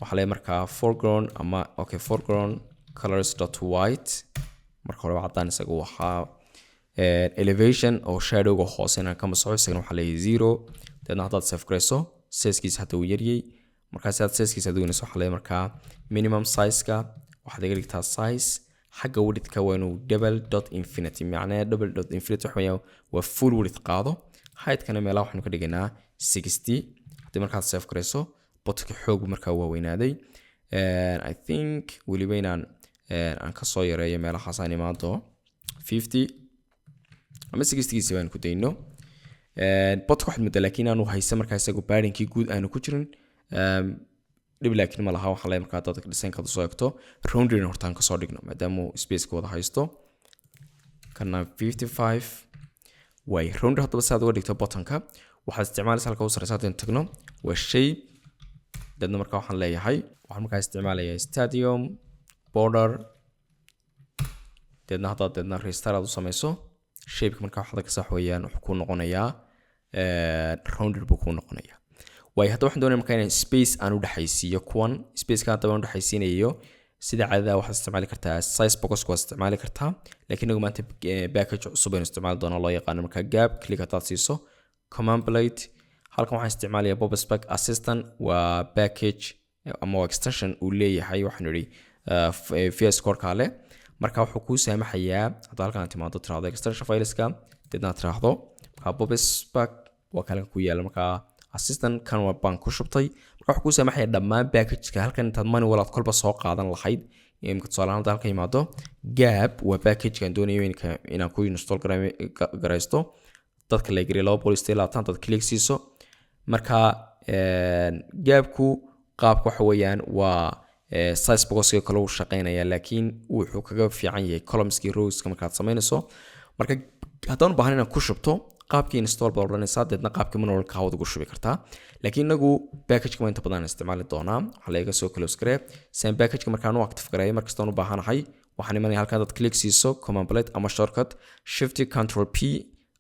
Waxaa leeyahay markaa foreground ama, okay, foreground colors dot white. Marka hore caddaan isaga waxaa elevation oo shadowga hoose inaan ka masaxo, isagana waxaa leeyahay 0. Deedna haddaad save garayso, sizekiisa hadda uu yaryay. Markaa si aad sizekiisa aad weynayso, waxaa leeyahay markaa minimum sizeka waxaad iga dhigtaa size. Xagga widthka waa inuu double dot infinity, macnaha double dot infinity waxa weeyaan waa full width qaado. Heightkana meelaha waxaanu ka dhigaynaa 60. Haddii markaad save garayso, buttonka xoog markaa waa weynaaday. I think weliba inaan aan kasoo yareeyo meelahaas, aan imaado 50 ama 60giisa baan ku dayno. Buttonka waxaad moodaa laakiin aanu haysa markaa isagu paddingkii guud aanu ku jirin. Dhib laakiin ma laha. Waxaa leeyahay markaa dad designka soo egto, rounding hortaan kasoo dhigno maadaama uu spaceka wada haysto. Kana 55 way round. Haddaba si aad uga dhigto buttonka, waxaad isticmaalaysa halka u sareysa haddaynu tagno waa shape. Deedna markaa waxaan leeyahay, waxaan markaa isticmaalayaa stadium border. Deedna haddaad deedna restart aad u samayso shapeka, markaa waxaad ka sax weeyaan wuxuu kuu noqonayaa rounded buu kuu noqonayaa. Waayo, hadda waxaan doonaya markaa inaan space aan u dhexaysiiyo kuwan. Spaceka haddaba aan u dhexaysiinayo, sida caadada waxaad isticmaali kartaa sized box, waad isticmaali kartaa, laakiin inagu maanta package cusub aynu isticmaali doonaa, loo yaqaano markaa gap. Click haddaad siiso command palette, halkan waxaan isticmaalayaa Pubspec Assistant. Waa package ama waa extension uu leeyahay, waxaanu idhi, VS Code leh. Marka wuxuu kuu saamaxayaa hadda halkan timaado, tiraahdo extension fileska, deedna aad tiraahdo markaa Pubspec, waa kan ku yaala. Markaa assistant kan waa baan ku shubtay. Marka wuxuu kuu saamaxaya dhammaan packageka halkan intaad manual aad kolba soo qaadan lahayd. Imika tusaale ahaan, hadda halkan yimaado, gap waa packagekan doonayo inaan ku install garaysto. Dadka la geliya 228 dad click siiso. Marka gapku qaabka waxa weeyaan waa sized boxka kale uu shaqeynaya, laakiin wuxuu kaga fiican yahay columnskii rowska markaad samaynayso. Marka haddaan u baahan inaan ku shubto, qaabkii install baad odhanaysaa, deedna qaabkii manualka hawad ugu shubi kartaa. Laakiin inagu packageka waa inta badan isticmaali doonaa. Waxaa laga soo close garee si aan packageka markaan u active gareeyo. Markastaan u baahanahay, waxaan imanaya halkan. Hadaad click siiso command palette ama shortcut shift control P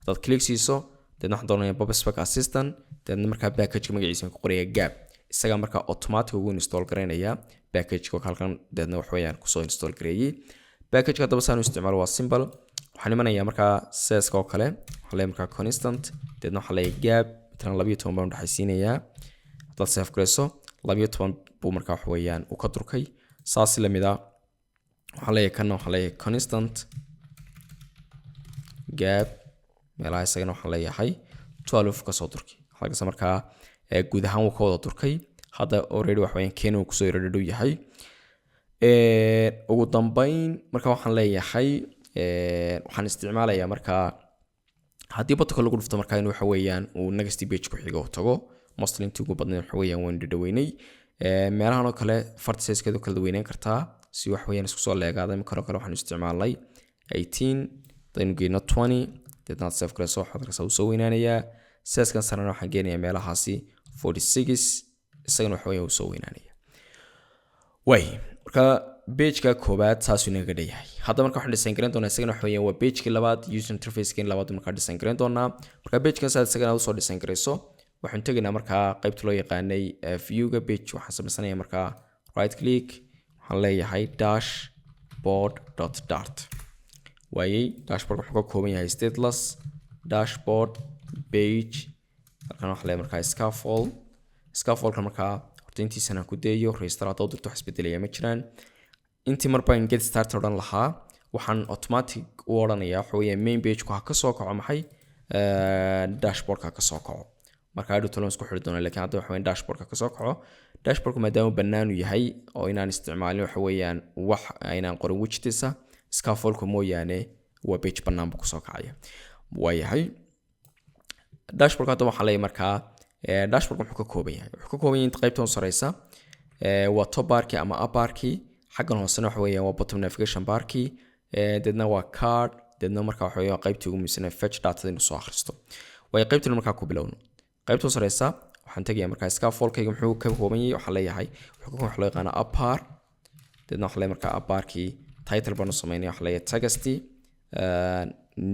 hadaad click siiso, deedna waxaan doonaya Pubspec Assistant. Deedna markaa packageka magaciisa ku qoraya gap, isagaa markaa automatic ugu install garaynaya packageka halkan. Deedna wax weeyaan kusoo install gareeyey packageka. Haddaba saan u isticmaalo waa simple. Waxaan imanayaa markaa sizeka oo kale, waxaan leeyahay markaa constant, deedna waxaan leeyahay gap matalan 12 baan udhexaysiinayaa. Haddaad save garayso, 12 buu markaa wax weeyaan uu ka durkay. Saas lamid ah waxaan leeyahay kanna, waxaan leeyahay constant gap meelaha, isagana waxaan leeyahay 12 kasoo durkay. Halkaas markaa guud ahaan wuu ka wada durkay. Hadda already wax weeyaan ken uu kusoo yaro dhow yahay. Ugu dambeyn marka waxaan leeyahay, waxaan isticmaalayaa markaa haddii buttonka lagu dhufto, markaa in waxa weeyaan uu next page ku xigo tago. Mostly intii ugu badnayd waxa weeyaan waynu dhadhaweynay. Meelahan oo kale farta sizekeedu kala weyneyn kartaa si wax weeyaan isku soo leegaada. Imika oo kale waxaanu isticmaalnay 18, hadaynu geyno 20, deedna aad save garayso, waxaad arkaysaa uu soo weynaanayaa. Sizekan sarena waxaan geenayaa meelahaasi 46, isagana waxa weeyaan uu soo weynaanaya. Way marka pageka koobaad saasuu inaga dheeyahay. Hadda marka waxaan design garan doonaa isagana waxa weeyaan waa pagekii labaad, user interface labaad markaa design garan doonaa. Marka pagekan saad isagana usoo design garayso, waxaan tegaynaa markaa qaybta loo yaqaanay viewga page. Waxaan samaysanaya markaa right click, waxaan leeyahay dashboard dot dart. Waayey, dashboard wuxuu ka kooban yahay stateless dashboard page. Halkan waxaa leeyahay markaa scaffold. Scaffoldka markaa horta intiisana ku dayayo. Restart haddaad dirto, wax isbedelaya ma jiraan. Intii marba in get start odhan lahaa, waxaan automatic u odhanayaa waxa weeye main pageku ha ka soo kaco maxay? Dashboardka ha ka soo kaco. Marka hadhow tolan isku xidhi doona, lakin hadda waxa weeyaan dashboardka ka soo kaco. Dashboardku maadaama bannaanu yahay oo inaan isticmaalin waxa weeyaan wax aynaan qorin widgetisa scaffoldka mooyaane, waa page bannaan buu kusoo kacaya. Waayahay, dashboardka hadda waxaa leeyahay markaa dashboardka muxuu ka kooban yahay? Wuxuu ka kooban yahay inta qaybtan sareysa waa top barkii ama app barkii. Xaggan hoosena waxa weeyaan waa bottom navigation barkii, deedna waa card, deedna marka waxa weeyaan qaybtii ugu muhiimsan ee fetch data inuu soo akhristo. Waayo, qaybtan markaa ku bilowno. Qaybta u sareysa waxaan tegayaa markaa scaffoldkayga muxuu ka kooban yahay. Waxaan leeyahay wuxuu ka kooban waxa loo yaqaana app bar. Deedna waxaan leeyahay markaa app barkii title baan u sameynaya. Waxaan leeyahay text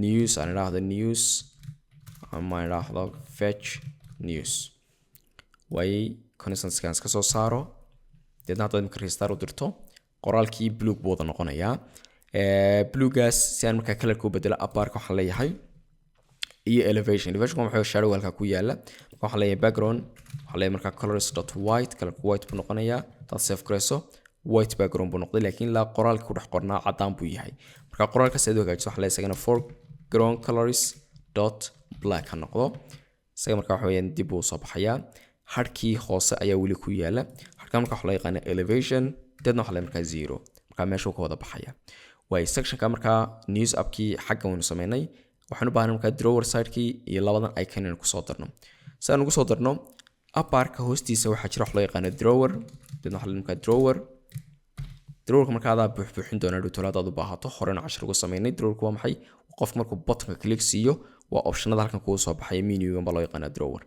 news, aan idhaahdo news ama aan idhaahdo fetch news. Waayey, constantskan iska soo saaro. Deedna haddaad imika restart u dirto, qoraalkii blue buu wada noqonayaa. Bluegaas si aan markaa colorka u bedelo app barka, waxaan leeyahay iyo elevation. Elevation waa maxay? Shadow halkaa ku yaala. Marka waxaan leeyahay background, waxaan leeyahay markaa colors dot white. Colorka white buu noqonayaa. Hadaad save garayso, white background buu noqday, laakiin ilaa qoraalka ku dhex qornaa caddaan buu yahay. Marka qoraalkaas aad u hagaajiso, waxaan leeyahay isagana foreground colors dot black ha noqdo isaga. Marka waxa weeyaan dib buu soo baxayaa. Harkii hoose ayaa weli ku yaala. Harka marka waxa loo yaqaana elevation, deedna waxa leeyahay markaa zero. Marka meeshuu ka wada baxaya. Waay, sectionka markaa news appkii xaggan waynu sameynay. Waxaan u baahnay markaa drawer sidekii iyo labadan icon inaan kusoo darno. Si aan ugu soo darno, app barka hoostiisa waxaa jira wax loo yaqaano drawer. Deedna waxaa leeyahay markaa drawer. Drawerka markaa adaa buuxbuuxin doonaa dhowtola hadaad u baahato. Horena cashir uga sameynay. Drawerku waa maxay? Qof markuu buttonka click siiyo, waa optionada halkan kugu soo baxaya, menugan baa loo yaqaanaa drawer.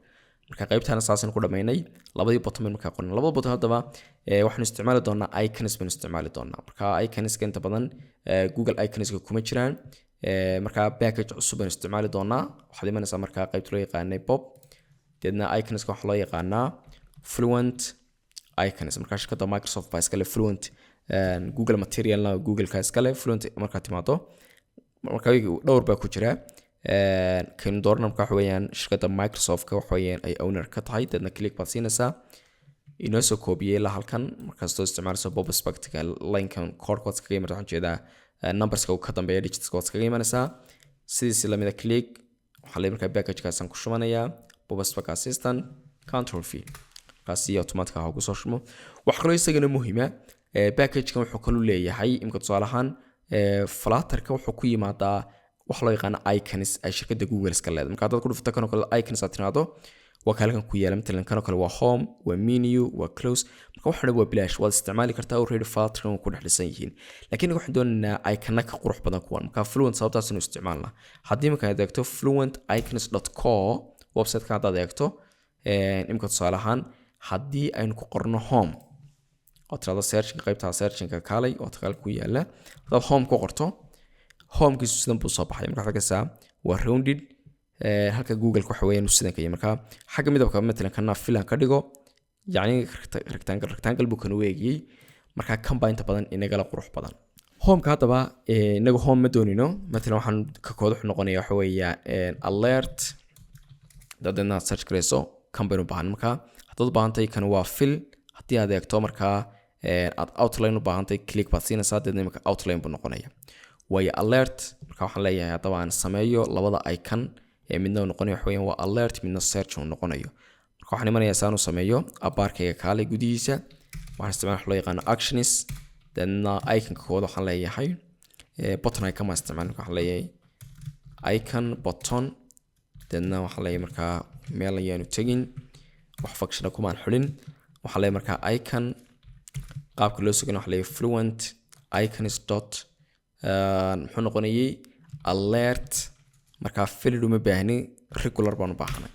Marka qaybtaana saasaan ku dhamaynay. Labadii button baynu markaa qornay. Labada button haddaba waxaanu isticmaali doonaa icons baynu isticmaali doonaa. Marka iconska inta badan Google iconska kuma jiraan. Marka package cusub baynu isticmaali doonaa. Waxaad imanaysaa markaa qaybta loo yaqaanay pub, deedna iconska waxaa loo yaqaanaa Fluent Icons. Marka shirkadda Microsoft baa iskale Fluent, Google Materialna Googleka iskale. Fluent markaad timaado, marka dhowr baa ku jira. Kaynu doorana marka waxa weeyaan shirkadda Microsoft-ka waxa weeyaan ay owner ka tahay. Deedna click baad siinaysaa. Inoo soo koobiyey ilaa halkan. Markastoo isticmaalayso pubspec-ka, linekan code waad iskaga imanaysaa, waxaan jeedaa numberska uu ka dambeeya, digitska waad iskaga imanaysaa. Sidiisi lamida click waxaa leeyahay markaa packagekaasaan ku shubanayaa, pubspec assistant, Control V. Markaasi automatic ah ugu soo shubo. Wax kaloo isagana muhiima, packagekan wuxuu kaloo leeyahay imika tusaale ahaan Flutterka wuxuu ku yimaadaa wax loo yaqaano icons ay shirkadda Google iska leedahay. Marka haddaad ku dhufto kanoo kale, icons aad tiraahdo, waa ka halkan ku yaala. Matalan kanoo kale waa home, waa menu, waa close. Marka wax dhan waa bilaash, waad isticmaali kartaa. Already Flutterkan waa ku dhex dhisan yihiin, laakiin waxaan doonaynaa icona ka qurux badan kuwan. Marka Fluent sababtaas inuu isticmaalna. Haddii marka aad eegto fluenticons.co website-ka, haddaad eegto imika tusaale ahaan, haddii aynu ku qorno home oo tirahdo searchinka, qaybta searchinka kaalay oo tagaal ku yaala, haddaad home ku qorto, homekiisu sidan buu soo baxay. Marka waxaad arkaysaa waa rounded, halka Google waxa weeyaan sidan ka yahay. Marka xagga midabka, matalan kana filan ka dhigo, yacni rectangle, rectangle buu kan u eegiyey. Marka kan baa inta badan inagala qurux badan homeka. Haddaba inaga home ma doonino. Matalan waxaan ka kood wuxuu noqonaya waxa weeya alert. Dadeedna aad search garayso, kan baynu baahan. Marka haddaad u baahantahay, kan waa fill. Haddii aad eegto markaa aad outline u baahantahay, click baad siinaysaa, deedna imika outline buu noqonaya. Waayo, alert marka waxaan leeyahay haddaba aan sameeyo labada icon ee midna uu noqonayo waxa weeyaan waa alert, midna search uu noqonayo. Marka waxaan imanayaa saan u sameeyo app barkayga kaalay gudihiisa. Waxaan isticmaala wax loo yaqaano actions. Deedna iconka koowaad waxaan leeyahay button icon baan isticmaala. Marka waxaan leeyahay icon button. Deedna waxaan leeyahay markaa meel ayaanu tegin, wax functiona kumaan xidhin. Waxaan leeyahay markaa icon qaabka loo sugana waxaa leeyahay fluent icons dot muxuu noqonayay? Alert. Markaa filled uma baahni, regular baan u baahanay.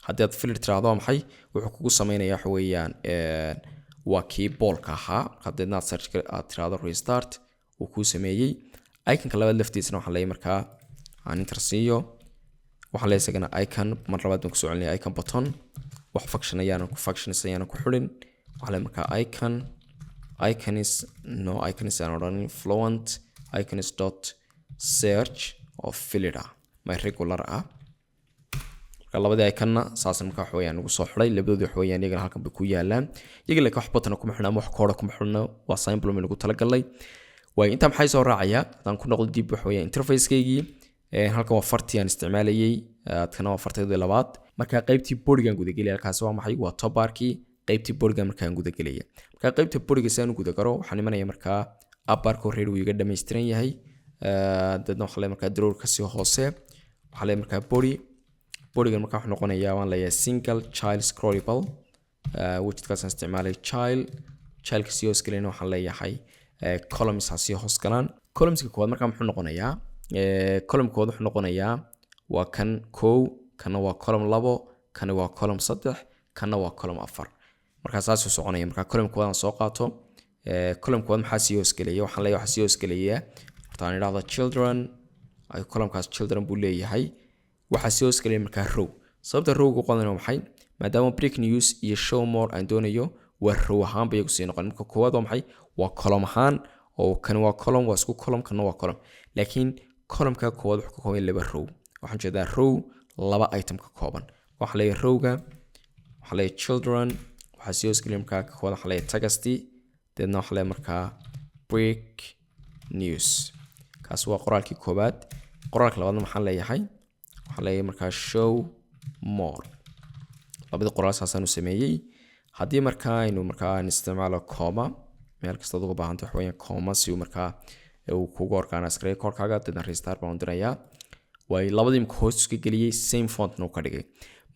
Haddii aad filled tiraahdo, waa maxay wuxuu kugu sameynaya? Waxa weeyaan waa kii boldka ahaa. Markaa deedna aad search aad tiraahdo restart, wuu kuu sameeyey. Iconka labaad laftiisana waxaan leeyahay markaa aan enter siiyo. Waxaan leeyahay isagana icon, mar labaad baan kusoo celinaya, icon button. Wax function ayaanan ku functions ayaanan ku xidhin. Waxaan leeyahay markaa icon icons, no icons aan odhanin, fluent icons dot search oo filled ah, my regular ah. Marka labadii iconna saas marka wax weeyaan ugu soo xidhay labadoodi. Wax weeyaan iyagana halkan bay ku yaalaan. Iyaga laakiin wax button kuma xidhna ama wax code kuma xidhna, waa simple baynu ugu talagalnay. Waayo, intaa maxay soo raacaya? Haddaan ku noqdo dib, wax weeyaan interface-kaygii halkan waa fartii aan isticmaalayay, kana waa fartaydii labaad. Marka qaybtii bodygan gudagelaya, halkaasi waa maxay? Waa top barkii. Qaybtii bodygan markaan gudagelaya, marka qaybta bodyga si aan u gudagaro, waxaan imanaya markaa app barka. Already wuu iga dhammaystiran yahay. Deedna waxaa leeyahay markaa drawer kasii hoose waxaa leeyahay markaa body. Bodygan markaa wuxuu noqonayaa, waan leeyahay single child scrollable widgetkaasaan isticmaalay. Child, childka sii hoos gelayna waxaan leeyahay Columns ha sii hoos galaan. Columnska koowaad markaa muxuu noqonayaa? Column koowaad wuxuu noqonayaa waa kan kow, kana waa column labo, kana waa column saddex, kana waa column afar. Markaa saasuu soconaya. Markaa column koowaad aan soo qaato. Column koowaad maxaa sii hoosgelaya? Waxaan leeyahay, waxaa sii hoosgelaya, horta aan idhaahdo children. Columnkaas children buu leeyahay. Waxaa sii hoosgelaya markaa row. Sababta rowga qodan waa maxay? Maadaama break news iyo show more aan doonayo, waa row ahaan bay iyagu sii noqon. Marka koowaad waa maxay? Waa column ahaan, oo kan waa column, waa isku column, kana waa column, laakiin columnka koowaad wuxuu ka kooban yahay laba row. Waxaan jeedaa row laba item ka kooban. Waxaa leeyahay rowga, waxaa leeyahay children, waxaa sii hoosgelaya markaa ka koowaad, waxaa leeyahay text, deedna waxaa leeyahay markaa break news. Kaasi waa qoraalkii koowaad. Qoraalka labaadna maxaan leeyahay? Waxaan leeyahay markaa show more. Labadii qoraal saasaan u sameeyey. Haddii markaa aynu markaa aan isticmaalo comma meel kastaad uga baahanta, waxa weeyaan comma si uu markaa uu kugu organize gareeyo korkaaga. Deedna restart baan u dirayaa. Waay, labadii imika hoos iska geliyey, same fontna uu ka dhigay.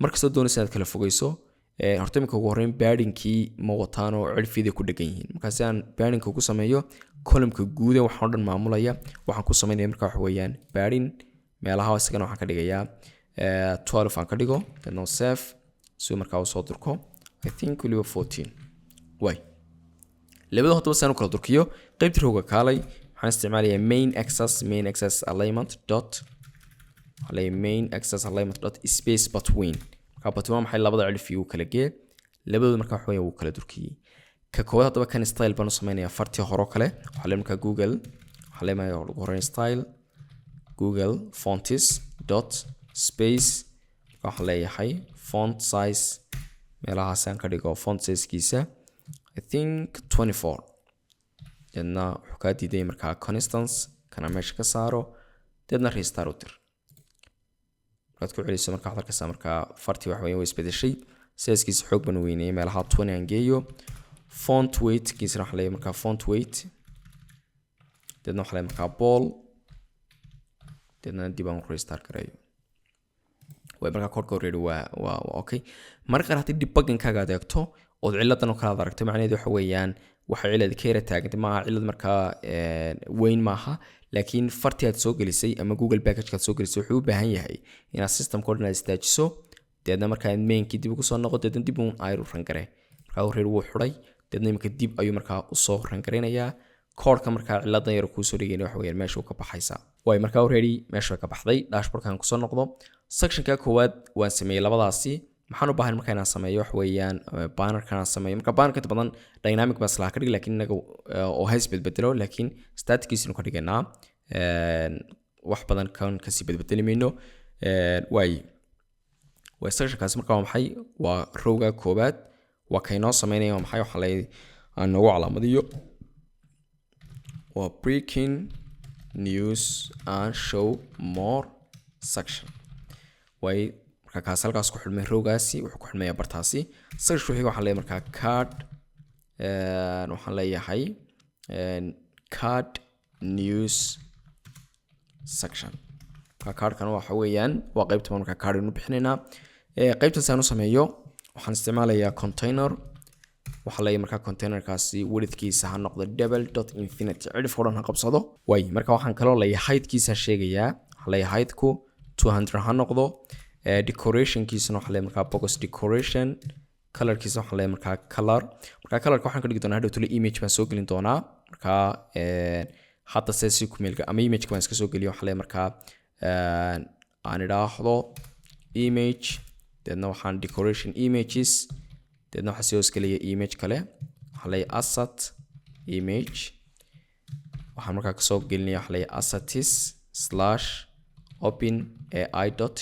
Markastoo doonaysa inaad kala fogeyso, horta imika ugu horreyn paddingkii ma wataan oo cirfiday ku dhegan yihiin. Markaa si aan paddingka ugu sameeyo columnka guude waxaan o dhan maamulaya, waxaan ku sameynaya marka waxa weeyaan padding meelaha. Isagana waxaan ka dhigayaa 12 aan ka dhigo, deedna save si uu markaa usoo durko. I think weliba 14 waay. Labada haddaba si aan u kala durkiyo, qaybta rowga kaalay, waxaan isticmaalayaa main axis alignment dot, waxaa leeyahay main axis alignment dot space between. Marka between waa maxay? Labada cirif uu kala gee labadooda. Marka waxa weeyaan wuu kala durkiyey. Ka koowaad haddaba kan style baan u sameynayaa, fartii hore oo kale. Waxaa leeyahay markaa Google, waxaa leeyahay ugu horreyn style Google fonts dot space. Waxaan leeyahay font size meelahaas aan ka dhigo, font sizekiisa I think 24. Deedna wuxuu kaa diiday markaa constants, kana meesha ka saaro, deedna restart u dir. Markaad ku celiso marka, waxaad arkaysaa markaa fartii wax weyn way isbedeshay. Sizekiisa xoog baan weynayay, meelaha 20 aan geeyo. Font weight kiisana waxaa leeyahay markaa font weight, deedna waxaa leeyahay markaa bold, deedna dib aan restart gareeyo. Way, markaa korka already waa okay. Marka qaar haddii debuggingkaaga aad eegto ood ciladan oo kale aad aragto, macnaheedu waxa weeyaan waxay cilad ka yara taagantay. Maaha cilad markaa weyn maaha, laakiin fartii aad soo gelisay ama Google package aad soo gelisay wuxuu u baahan yahay inaad systemka o dhan aad istaajiso, deedna markaa mainkii dib ugu soo noqo, deedna dib uun ayru run garee. Markaa already wuu xidhay, deedna imika dib ayuu markaa usoo run garaynayaa koodhka. Markaa ciladan yar kuusoo dhigayna waxa weeyaan meesha uu ka baxaysaa. Waay, markaa already meesha way ka baxday. Dashboardkan kusoo noqdo. Sectionka koowaad waan sameeyey labadaasi. Maxaan u baahan markaa inaan sameeyo? Wax weeyaan bannerkan aan sameeyo. Marka bannerka inta badan dynamic baan islaha ka dhig, laakiin inaga oo hays bedbedelo, laakiin statickiisinu ka dhiganaa. Wax badan kan kasii bedbedeli mayno. Waay, sectionkaasi marka waa maxay? Waa rowga koowaad, waa kaynoo sameynaya. Waa maxay? Waxaa la aan noogu calaamadiyo waa breaking news and show more section. Waay, marka kaas halkaas ku xidhmay, rowgaasi wuxuu ku xidhmayaa bartaasi. Section ku xiga waxaan leeyahay markaa card, waxaan leeyahay card news section. Marka cardkan waxa weeyaan waa qaybta markaa card aynu bixinaynaa. Qaybtan si aan u sameeyo, waxaan isticmaalayaa container. Waxaa leeyahay markaa containerkaasi widthkiisa ha noqdo double dot infinity, cidhifka o dhan ha qabsado. Waay, marka waxaan kaloo leeyahay heightkiisa sheegayaa. Waxaa leeyahay heightku 200 ha noqdo. Decorationkiisana waxaa leeyahay markaa box decoration. Colorkiisa waxaan leeyahay markaa color. Markaa colorka waxaan ka dhigi doonaa hadhow tole image baan soo gelin doonaa. Markaa hadda se si kumeelka ama imageka baan iska soo geliyo. Waxaan leeyahay markaa aan idhaahdo image, deedna waxaan decoration images, deedna waxaa sii hoosgelaya image kale. Waxaan leeyahay asset image, waxaan markaa kasoo gelinaya, waxaa leeyahay assets/open ai dot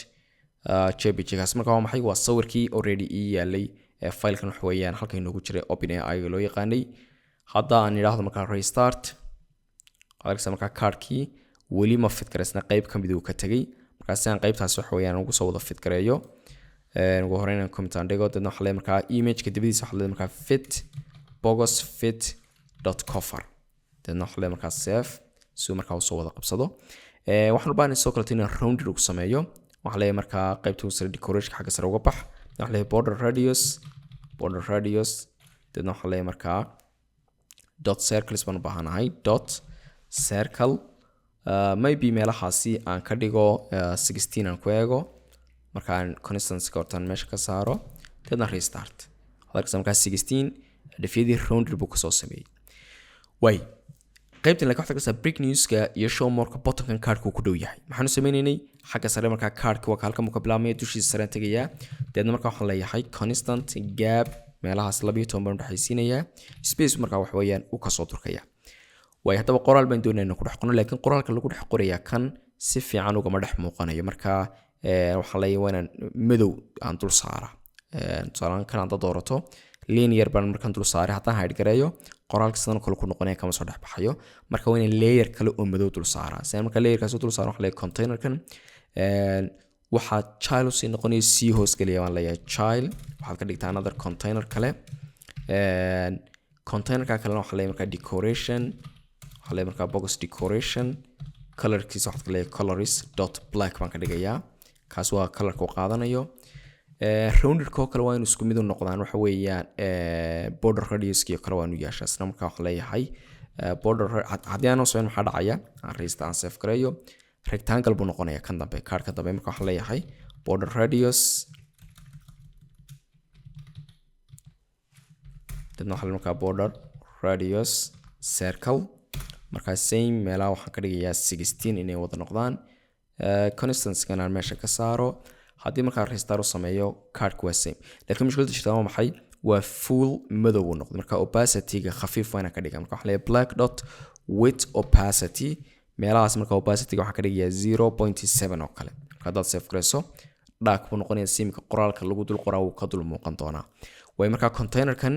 jpg. Kaas markaa waa maxay? Waa sawirkii already ii yaalay ee filekan, waxa weeyaan halka inoogu jiray Open AI loo yaqaanay. Hadda aan idhaahdo markaa restart. Waxaad arkaysaa markaa cardkii weli ma fit garaysna, qayb ka mid uu ka tegay. Markaa si aan qaybtaasi waxa weeyaan ugu soo wada fit gareeyo, ugu horreyn aan comment aan dhigo, deedna waxaa leeyahay markaa imageka dibadiisa waxaa leeyahay markaa fit box fit dot cover, deedna waxaa leeyahay markaa save si uu markaa usoo wada qabsado. Waxaan u baahanay sidoo kaleeto inaan rounded ugu sameeyo. Waxaa leeyahay markaa qaybta ugu sare decoration xagga sare uga bax, waxaa leeyahay border radius, deedna waxaa leeyahay markaa Dot circles baan u baahanahay, dot circle. Maybe meelahaasi aan ka dhigo 16 aan ku eego. Markaan constancy hortaan meesha ka saaro, deedna restart. Waxaad arkaysaa markaa 16 cidhifyadii rounded buu kasoo sameeyey. Way qaybtan, laakiin waxaad arkaysaa break newska iyo show moreka buttonkan cardku ku dhow yahay. Maxaanu sameynaynay xagga sare? Markaa cardka waa halkan buu ka bilaabmaya, dushiisa sareen tegayaa. Deedna markaa waxaan leeyahay constant gap, meelahaas 12 baan udhexaysiinayaa space. Markaa wax weeyaan u kasoo durkaya. Waay, haddaba qoraal baan doonaya inaan ku dhex qorno, laakiin qoraalka lagu dhex qorayaa kan si fiican ugama dhex muuqanayo. Marka waxaan leeyahay waa inaan madow aan dul saara. Tusaalaan kan hadda doorato, linear baan markaan dul saaray. Haddaan hide gareeyo, qoraalka sidan kale ku noqonaya, kama soo dhex baxayo. Marka waa inaan layer kale oo madow dul saaraa. Si aan marka layerkaas dul saaro, waxaan leeyahay containerkan waxaa child usii noqonaya, sii hoosgelaya baan leeyahay child. Waxaad ka dhigtaa another container kale. Containerka kalena waxaa leeyahay markaa decoration, waxaa leeyahay markaa box decoration, colorkiisa waxaad ka leeyahay colors dot black baan ka dhigayaa. Kaas waa colorka uu qaadanayo. Roundedka oo kale waa inuu isku mid u noqdaan, waxa weeyaan border radiuski oo kale waa inuu yeeshaa isna. Markaa waxaan leeyahay border. Haddii aan samayn, maxaa dhacaya? Aan restart, aan save gareeyo. Rectangle buu noqonaya kan dambe, cardka dambe. Marka waxaan leeyahay border radius, dadna waxaa markaa border radius circle. Markaa same, meelaha waxaan ka dhigayaa 16 inay wada noqdaan. Constancy-gan aan meesha ka saaro. Haddii markaa restart u sameeyo, cardku waa same, laakiin mushkiladda jirta waa maxay? Waa full madow uu noqday. Marka opacity-ga khafiif waa inaan ka dhigaa. Marka waxaan leeyahay black dot with opacity, meelahaas marka opacity-ga waxaan ka dhigayaa 0.7 oo kale. Marka haddaad save garayso, dark buu noqonaya simka, qoraalka lagu dul qoraa wuu ka dul muuqan doonaa. Way, markaa containerkan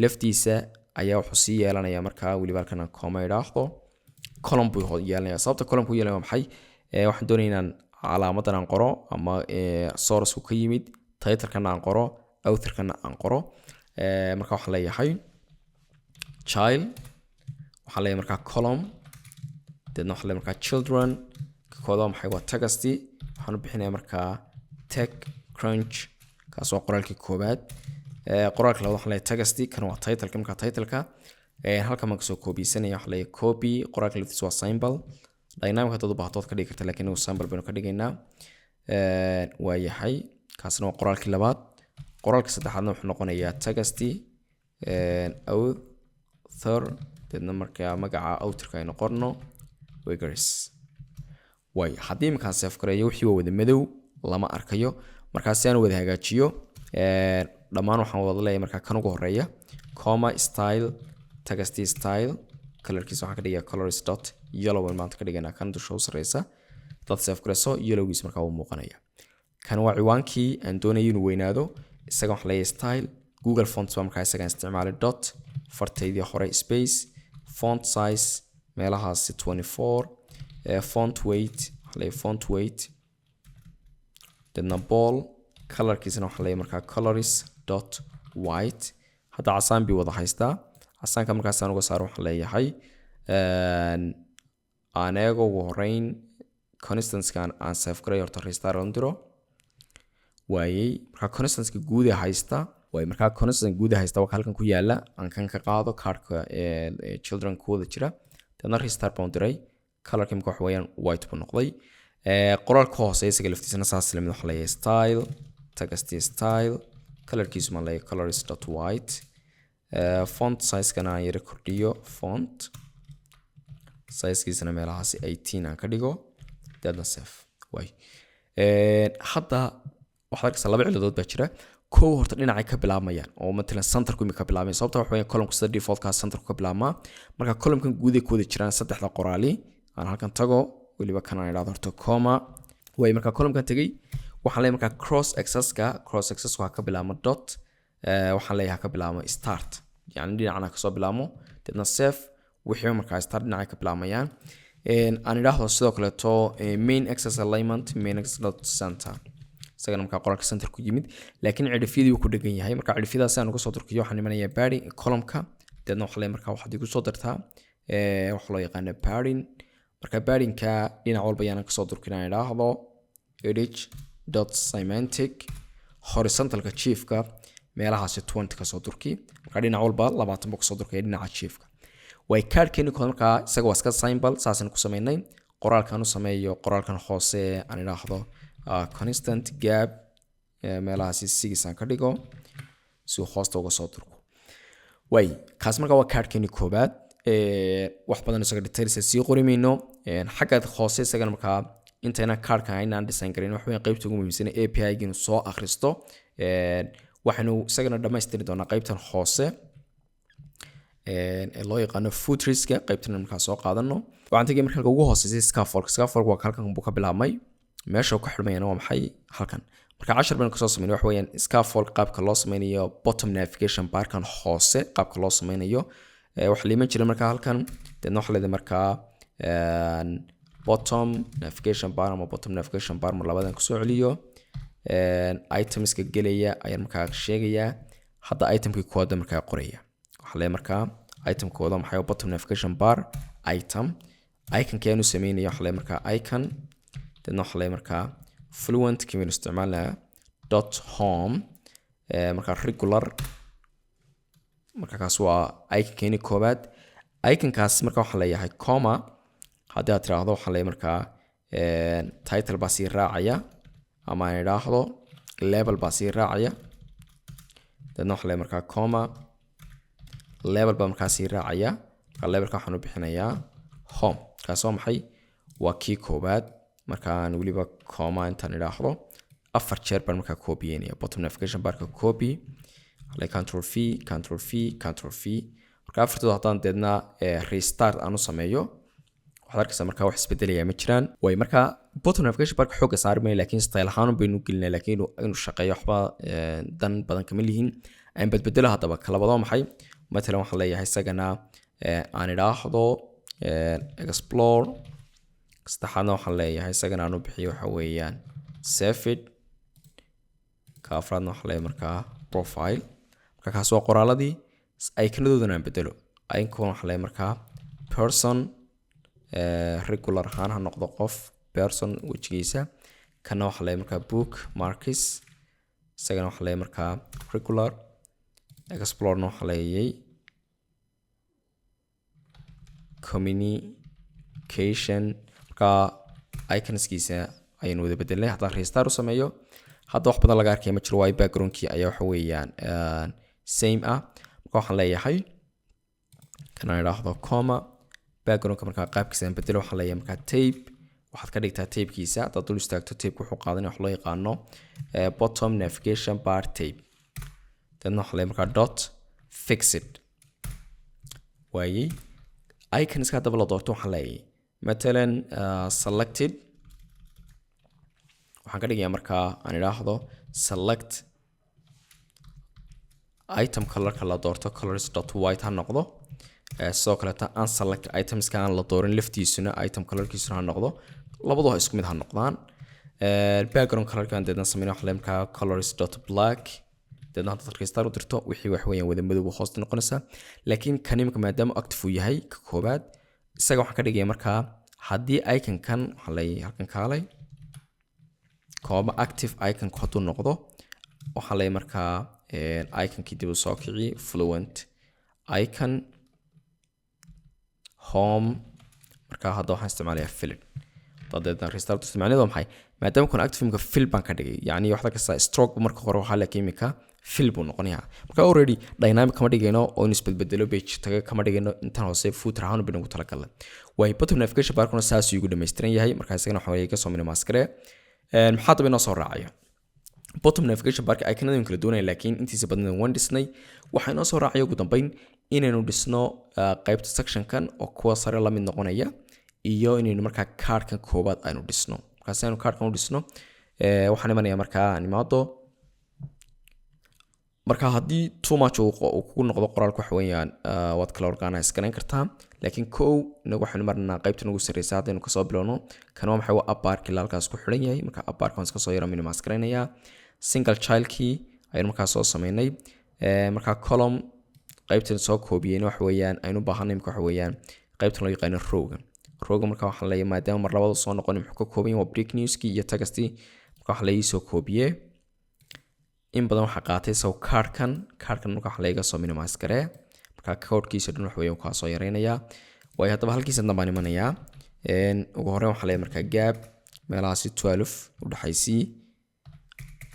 laftiisa ayaa wuxuu sii yeelanayaa markaa, weliba halkan aan comma idhaahdo, column buu yeelanaya. Sababta column ku yeelanaya waa maxay? Waxaan doonaya inaan calaamadan aan qoro ama source-ku ka yimid, title-kana aan qoro, author-kana aan qoro. Marka waxaan leeyahay child, waxaan leeyahay markaa column, deedna waxaan leeyahay markaa children. Ka kooda waa maxay? Waa text. Waxaan u bixinayaa markaa Tech Crunch. Kaas waa qoraalkii koowaad. Qoraalka labaad waxaan leeyahay text, kan waa titleka. Markaa titleka halkan baan kasoo koobiyeysanaya. Waxaan leeyahay copy. Qoraalka laftiisa waa symbol dynamic, haddaad u baahato waad ka dhigi karta, laakiin inagu symbol baynu ka dhigaynaa. Waa yahay, kaasna waa qoraalkii labaad. Qoraalka saddexaadna wuxuu noqonayaa text author, deedna markaa magaca authorka aynu qorno, Wiggers. Waay, haddii iminkaan save gareeyo, wixii waa wada madow, lama arkayo. Markaa si aan wada hagaajiyo dhammaan, waxaan wada leeyahay markaa kan ugu horeeya comma style text style, colorkiisa waxaan ka dhigayaa colors dot yellow baan maanta ka dhigaynaa. Kan dusha u sarreysa dad save garayso, yellowgiisa markaa wuu muuqanaya. Kan waa ciwaankii aan doonayay inuu weynaado. Isaga waxaan leeyahay style, Google Fonts baa markaa isagaan isticmaalay, dot fartaydii hore, space, font size meelahaasi 24, font weight waxaan leeyahay font weight, deedna bold, colorkiisana waxaan leeyahay markaa colors dot white. Hadda casaan bii wada haystaa. Casaanka markaasaan uga saaro, waxaan leeyahay aan eego ugu horeyn constantskan aan save garay horta, restart on diro. Waayey, markaa constantska guud ee haysta waay, markaa constant guud ee haysta waa halkan ku yaala. Aan kan ka qaado cardka children kuwada jira, deedna restart baan diray. Colorka imika waxa weeyaan white buu noqday. Qoraalka hooseeya isaga laftiisana saas lamid. Waxaa leeyahay style text style, colorkiisu maan leeyahay colors dot white, font sizekana aan yara kordhiyo, font sizekiisana meelahaasi 18 aan ka dhigo, deedna save. Waay, hadda waxaad arkaysaa laba ciladood baa jira. Kow, horta dhinacay ka bilaabmayaan oo matalan centerku imika ka bilaabmaya. Sababta waxa weeyaan columnku sida defaultka centerku ka bilaabmaa. Marka columnkan guud ay ku wada jiraan saddexda qoraali, aan halkan tago, weliba kan aan idhahdo horta comma. Waay, marka columnkan tegay, waxaan leeyahay markaa cross axis-ka, cross axis waxaa ka bilaabma dot, waxaan leeyahay ka bilaabmo start, yacni dhinacna kasoo bilaabmo, deedna save. Wixii markaa start dhinacay ka bilaabmayaan. Aan idhaahdo sidoo kaleeto main axis alignment, main axis dot center. Isagana markaa qoraalka center ku yimid, laakiin cidhifyadii uu ku dhegan yahay. Marka cidhifyadaas aan uga soo durkiyo, waxaan imanayaa padding columnka, deedna waxaa leeyahay markaa waxaad igu soo dirtaa waxa loo yaqaano padding. Marka paddingka dhinac walba yaanan kasoo durkin, aan idhaahdo edge dot semantic horizontalka jiifka meelahaasi 20 kasoo durki. Marka dhinac walba 20 buu kasoo durkaya dhinaca jiifka. Way cardkeeni kood markaa isaga waa iska symbol, saasaan ku sameynay. Qoraalkan u sameeyo, qoraalkan hoose aan idhaahdo constant gap, meelahaasi 6 aan ka dhigo si uu hoosta uga soo durko. Way kaas markaa waa cardkeeni koobaad. Wax badan isaga details sii qori mayno. Xagga hoose isagana markaa intayna cardkan aynaan design garin, wax weyn qaybta ugu muhiimsan API inuu soo akhristo. Waxaynu isagana dhammaystiri doonaa qaybtan hoose ee loo yaqaano footerska. Qaybtan markaa soo qaadano, waxaan tegay marka halka ugu hooseysay scaffold. Scaffold waa halkan buu ka bilaabmay, meesha uu ka xidhmayana waa maxay? Halkan. Marka cashar baynu kasoo sameynay, waxa weeyaan scaffold qaabka loo sameynayo, bottom navigation barkan hoose qaabka loo sameynayo. Waxa liiman jiray markaa halkan, deedna waxa leedahay markaa bottom navigation bar ama bottom navigation bar. Mar labadan kusoo celiyo, itemska gelaya ayaan markaa sheegayaa. Hadda itemkii kooda markaa qoraya, waxaa leeyahay markaa itemkooda maxay? Bottom navigation bar item. Iconkii aanu sameynaya, waxaa leeyahay markaa icon, deedna waxaa leeyahay markaa fluent kii baynu isticmaalnaa dot home, markaa regular. Marka kaas waa iconkeeni koobaad. Iconkaas marka waxaa leeyahay comma haddii aad tiraahdo, waxaa leeyahay markaa title baa sii raacaya, ama aan idhaahdo label baa sii raacaya. Deedna waxaa leeyahay markaa comma, label baa markaa sii raacaya. Marka labelka waxaan u bixinayaa home. Kaas waa maxay? Waa kii koobaad. Markaan weliba comma intaan idhaahdo, afar jeer baan markaa copyeynaya bottom navigation barka. Copy, Control V, Control V, Control V. Marka afartood haddaan deedna restart aan u sameeyo, waxaad arkaysaa markaa wax isbedelaya ma jiraan. Way marka bottom navigation barka xoogga saari mayno, laakiin style ahaan baynu gelinaa, laakiin inuu shaqeeyo waxba dan badan kama lihin. Aan badbedelo haddaba. Kalabado maxay? Matalan waxaan leeyahay isagana aan idhaahdo explore. Saddexaadna waxaan leeyahay isagana aan u bixiyo waxa weeyaan save it. Ka afraadna waxaan leeyahay markaa profile. Marka kaas waa qoraaladii, iconadoodana aan bedelo. Icon waxaan leeyahay markaa person, regular ahaan ha noqdo qof person wejigiisa. Kana waxaa leeyahay markaa bookmarks, isagana waxaa leeyahay markaa regular. Explorena waxaa leeyay communication. Marka iconskiisa ayaynu wada bedelnay. Haddaan restart u sameeyo hadda, wax badan laga arkaya ma jiro, waayo backgroundkii ayaa waxa weeyaan same ah. Marka waxaan leeyahay kana idhaahdo comma, backgroundka markaa qaabkiisa aan bedelo. Waxaan leeyahay markaa type, waxaad ka dhigtaa typekiisa, haddaad dul istaagto typeka wuxuu qaadanaya wax loo yaqaano bottom navigation bar type. Deedna waxaa leeyahay markaa dot fixed. Waayey iconska haddaba la doorto, waxaan leeyahay matalan selected waxaan ka dhigayaa markaa aan idhaahdo select item colorka la doorto colors dot white ha noqdo. Sidoo kaleeta unselect itemska aan la doorin laftiisuna item colorkiisuna ha noqdo, labadu ha isku mid ha noqdaan. Background colorkan deedna sameynaa, waxaa leeyahay markaa colors dot black. Deedna haddaad restart u dirto, wixii wax weeyaan wada madow hoosta noqonaysaa. Laakiin kan imika maadaama active uu yahay ka koobaad, isaga waxaan ka dhigaya markaa haddii iconkan, waxaa leeyahay halkan kaalay, comma, active iconku hadduu noqdo, waxaa leeyahay markaa iconkii dib u soo kici, fluent icon home. Marka hadda waxaan isticmaalayaa filled. Dadeedna restart macnaheedu waa maxay? Maadaama kun active imika fill baan ka dhigay, yacni waxaad arkaysaa stroke marka hore waxaa, laakiin imika fill buu noqonayaa. Marka already dynamic kama dhigayno oo in isbedbedelo page taga kama dhigayno, intan hoose footer ahaan baynu ugu talagalnay. Waay bottom navigation barkuna saasuu igu dhammaystiran yahay. Marka isagana waxa ka soo minimize garee. Maxaa daba inoo soo raacaya? Bottom navigation barka iconadaynu kala doonaya, laakiin intiisa badan waan dhisnay. Waxaa inoo soo raacaya ugu dambeyn inaynu dhisno qaybta sectionkan oo kuwa sare la mid noqonaya, iyo inaynu markaa cardkan koobaad aynu dhisno. Markaasi aynu cardkan u dhisno, waxaan imanaya markaa aan imaado. Marka haddii too much uu kugu noqdo qoraalka, waxa weeyaan waad kala organize garayn kartaa. Laakiin kow inagu waxaynu marnaa qaybta nagu sarreysa. Haddaynu kasoo bilowno, kan waa maxay? Waa app barkii halkaas ku xidhan yahay. Marka app barka waan iska soo yara minimize garaynayaa. Single childkii ayaynu markaa soo sameynay. Marka column qaybtan soo koobiyeyna waxa weeyaan aynu u baahanay imika waxa weeyaan qaybtan loo yaqaano rowga. Rowga marka waxaan leeyahay, maadaama mar labada soo noqon, muxuu ka kooban yahay? Waa break newskii iyo textii. Marka waxaa la soo koobiyee, in badan waxaa qaatay. So cardkan marka waxa laga soo minimize garee. Marka Marka codekiisa dhan wax weeyaan kaa soo yareynayaa. Waayo, haddaba halkiisa dan baan imanayaa. Ugu horreyn waxaa leeyahay markaa gap meelahaasi 12 u dhexaysii.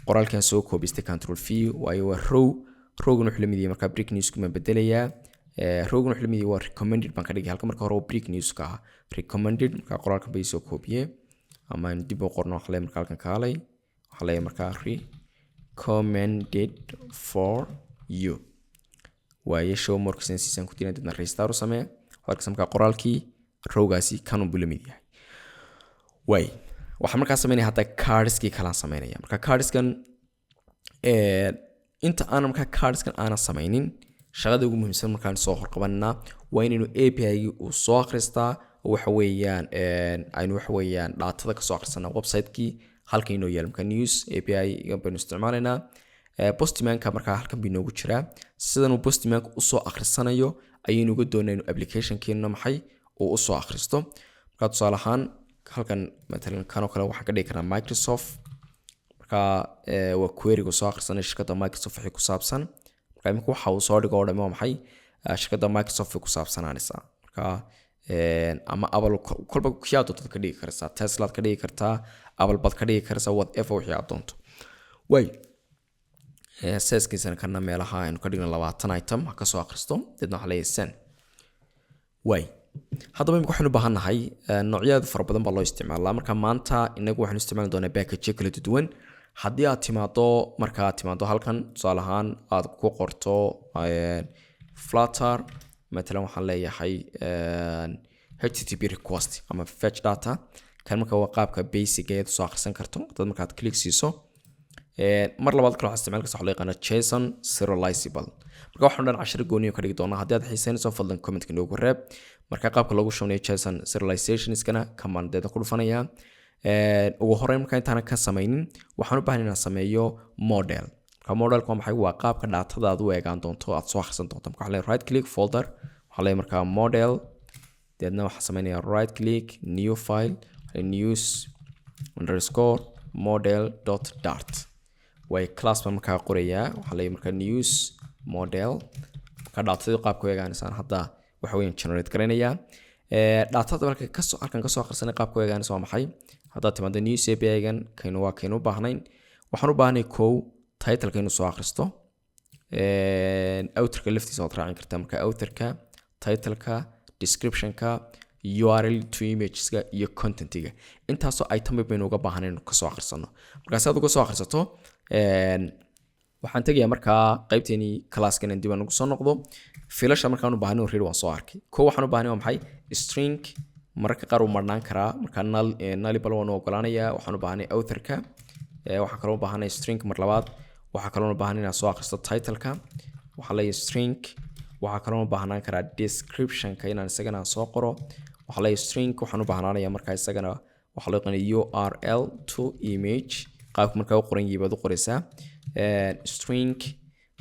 Qoraalkan soo koobistay, Control V, waayo waa row. Rowgan wuxuu la mid yahay markaa break newsku baan bedelayaa. Rowgan wuxuu la mid yahay waa recommended baan ka dhigay, halka marka hore oo break news ka ahaa recommended. Markaa qoraalkan bay soo koobiye ama aynu dib u qorno. Waxaa leeyahay markaa halkan kaalay, waxaa leeyahay markaa recommended for you. Waaye, show more sensisan ku jiran, dadna restart u samee. Waxaad arkaysaa markaa qoraalkii rowgaasi kanun buu la mid yahay. Waay, waxaan markaa sameynaya hadda cardskii kalaan sameynaya. Marka cardskan, inta aanan markaa cardskan aanan sameynin, shaqada ugu muhiimsan markaan soo horqabanaa waa inaynu API-gii uu soo akhristaa oo waxa weeyaan aynu waxa weeyaan datada kasoo akhrisanaa website-kii halkan inoo yaalo. Marka news API baynu isticmaalaynaa. Postmanka markaa halkan bay inoogu jiraa. Sidanuu Postmanka usoo akhrisanayo ayaynu uga doonaa inuu applicationkeena maxay uu usoo akhristo. Marka tusaale ahaan halkan matalan kanoo kale waxaan ka dhigi karnaa Microsoft. Marka waa queryga soo akhrisanay shirkadda Microsoft wixii ku saabsan. Marka imika waxa uu soo dhigo oo dhami waa maxay? Shirkadda Microsoft way ku saabsanaanaysaa. Marka ama Apple, kolba kii aad doontood ka dhigi karaysaa, Teslaad ka dhigi kartaa, Apple baad ka dhigi karaysaa, whatever wixii aad doonto. Way sizekiisana kana meelaha aynu ka dhigno 20 item ha kasoo akhristo. Deedna waxaa leeyahay send. Way, haddaba imika waxaynu u baahan nahay, noocyadeedu fara badan baa loo isticmaalaa. Marka maanta inagu waxaynu isticmaali doonaa package kala duwan. Haddii aad timaado, marka aad timaado halkan, tusaale ahaan aad ku qorto Flutter, matalan waxaan leeyahay HTTP request ama fetch data. Kan marka waa qaabka basic ee aad soo akhrisan karto dad markaad click siiso. Mar labaad kale waxaa isticmaal karta waxa loo yaqaano JSON serializable. Marka waxaan dhan cashiro gooniyo ka dhigi doonaa. Haddii aad xiiseynayso, fadlan commentka noogu reeb. Marka qaabka loogu shubnayo JSON serializationskana command deeda ku dhufanayaa. Ugu horreyn marka intaanan ka samaynin, waxaan u baahan inaan sameeyo model. Marka modelka waa maxay? Waa qaabka datada aad u eegaan doonto, aad soo akhrisan doonto. Marka waxaa leeyahay right click, folder, waxaa leeyahay markaa model. Deedna waxaan sameynaya right click, new file, news_model.dart. Way, class baan markaa qorayaa. Waxaa leeyahay markaa news model. Marka datadii qaabka u eegaanaysaan hadda waxa weeyaan generate garaynayaa. Datada marka kasoo halkan kasoo akhrisanay qaabka u eegaanaysa waa maxay? Haddaad timaado news API-gan, kaynu waa kaynu u baahnayn. Waxaan u baahnay kow titleka inuu soo akhristo. Authorka laftiisa waad raacin kartaa. Marka authorka, titleka, descriptionka, URL to imageska iyo contentiga, intaasoo item baynu uga baahanay inuu kasoo akhrisano. Marka si aad uga soo akhrisato, waxaan tegayaa markaa qaybteeni classka inaan dib aan ugu soo noqdo. Filasha markaan u baahnay reer waan soo arkay. Ko waxaan u baahnay waa maxay? String. Mararka qaar uu marnaan karaa, marka nullable waan u ogolaanayaa. Waxaan u baahnay authorka. Waxaan kaloo u baahanay string mar labaad. Waxaa kaloo u baahanay inaan soo akhristo titleka. Waxaa leeyahay string. Waxaa kaloo u baahnaan karaa descriptionka inaan isagana soo qoro. Waxaa leeyahay string. Waxaan u baahnaanaya markaa isagana waxaa loo yaqaana URL to image. Qaabka markaa u qoran yahay baad u qoraysaa string.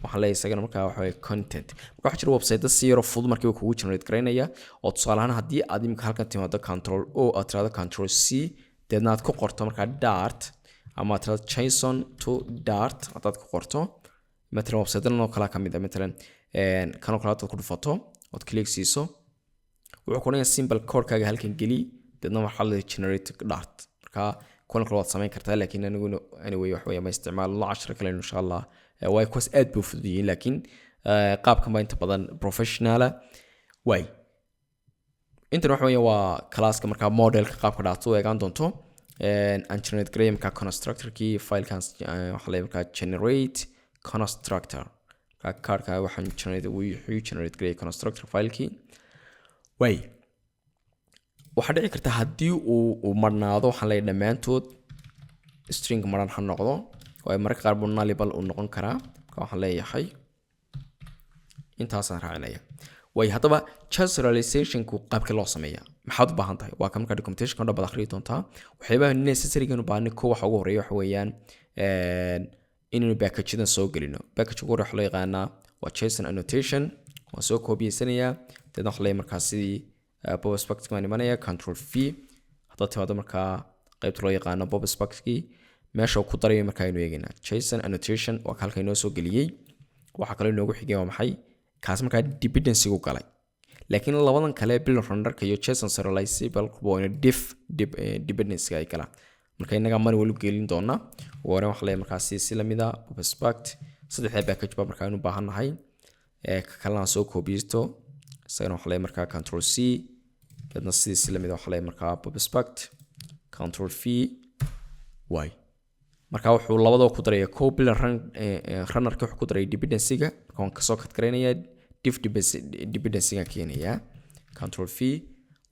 Waxaa leeyahay isagana markaa waxa weeye content. Marka waxaa jira website si yaro fudud markiiba kugu generate garaynaya, oo tusaale ahaan haddii aad imika halkan timaado, Control O aad tirahdo, Control C, deedna aad ku qorto markaa dart ama aad tirahdo JSON to Dart haddaad ku qorto matalan website-dan oo kale ka mid ah, matalan kanoo kale hadaad ku dhufato ood click siiso, wuxuu ku odhanayaa simple codekaaga halkan geli. Deedna waxaa la generate Dart. Marka kuwan kale waad samayn kartaa, laakiin aniguna anyway wax weeye ma isticmaalno. Cashar kale insha Allah. Waayo kuwaas aad bay u fudud yihiin, laakiin qaabkan baa inta badan professionala. Waay, intan waxa weeye waa classka markaa modelka qaabka data u eegaan doonto. Aan generate gareeya markaa constructorkii filekan. Waxaa leeyahay markaa generate constructor. Markaa cardka waxaan generate, wuxuu generate gareeyay constructor filekii. Waay, waxaa dhici karta haddii uu marnaado, waxaan leeyahay dhammaantood string maran ha noqdo, waayo mararka qaar buu nullable uu noqon karaa. Marka waxaan leeyahay intaasaan raacinaya. Way, haddaba serializationku qaabka loo sameeyaa, maxaad u baahan tahay? Waa ka markaa documentation dhan baad akhriyi doontaa. Waxyaabaha necessary-gan u baahanay, ko waxa ugu horreeya waxa weeyaan inaynu packagedan soo gelino. Package ugu horreya waxa loo yaqaanaa waa JSON annotation. Waan soo koobiyeysanaya. Deedna waxa leeyahay markaa sidii pubspec baan imanaya, Control V. Haddaad timaado markaa qaybta loo yaqaano pubspec, meesha uu ku darayo markaa aynu eegaynaa JSON annotation, waa ka halka inoo soo geliyey. Waxaa kaloo inoogu xigay waa maxay? Kaas markaa dependency-gu galay, laakiin labadan kale, build runnerka iyo JSON serializable, waa diff dependency ay galaan. Marka innagaa manual u gelin doona. Ugu horreyn waxaa leeyahay markaasi si lamida pubspec. Saddexda package baa markaa aynu u baahan nahay. Ka kalena aan soo koobiyeysto, isagana waxaa leeyahay markaa Control C. Deedna sidii si lamida waxaa leeyahay markaa pubspec, Control V y. Marka wuxuu labadaba ku daraya co build run runnerka, wuxuu ku daraya dependency-ga. Marka waan kasoo cut garaynayaa, diff dependency-ga keenayaa, Control V.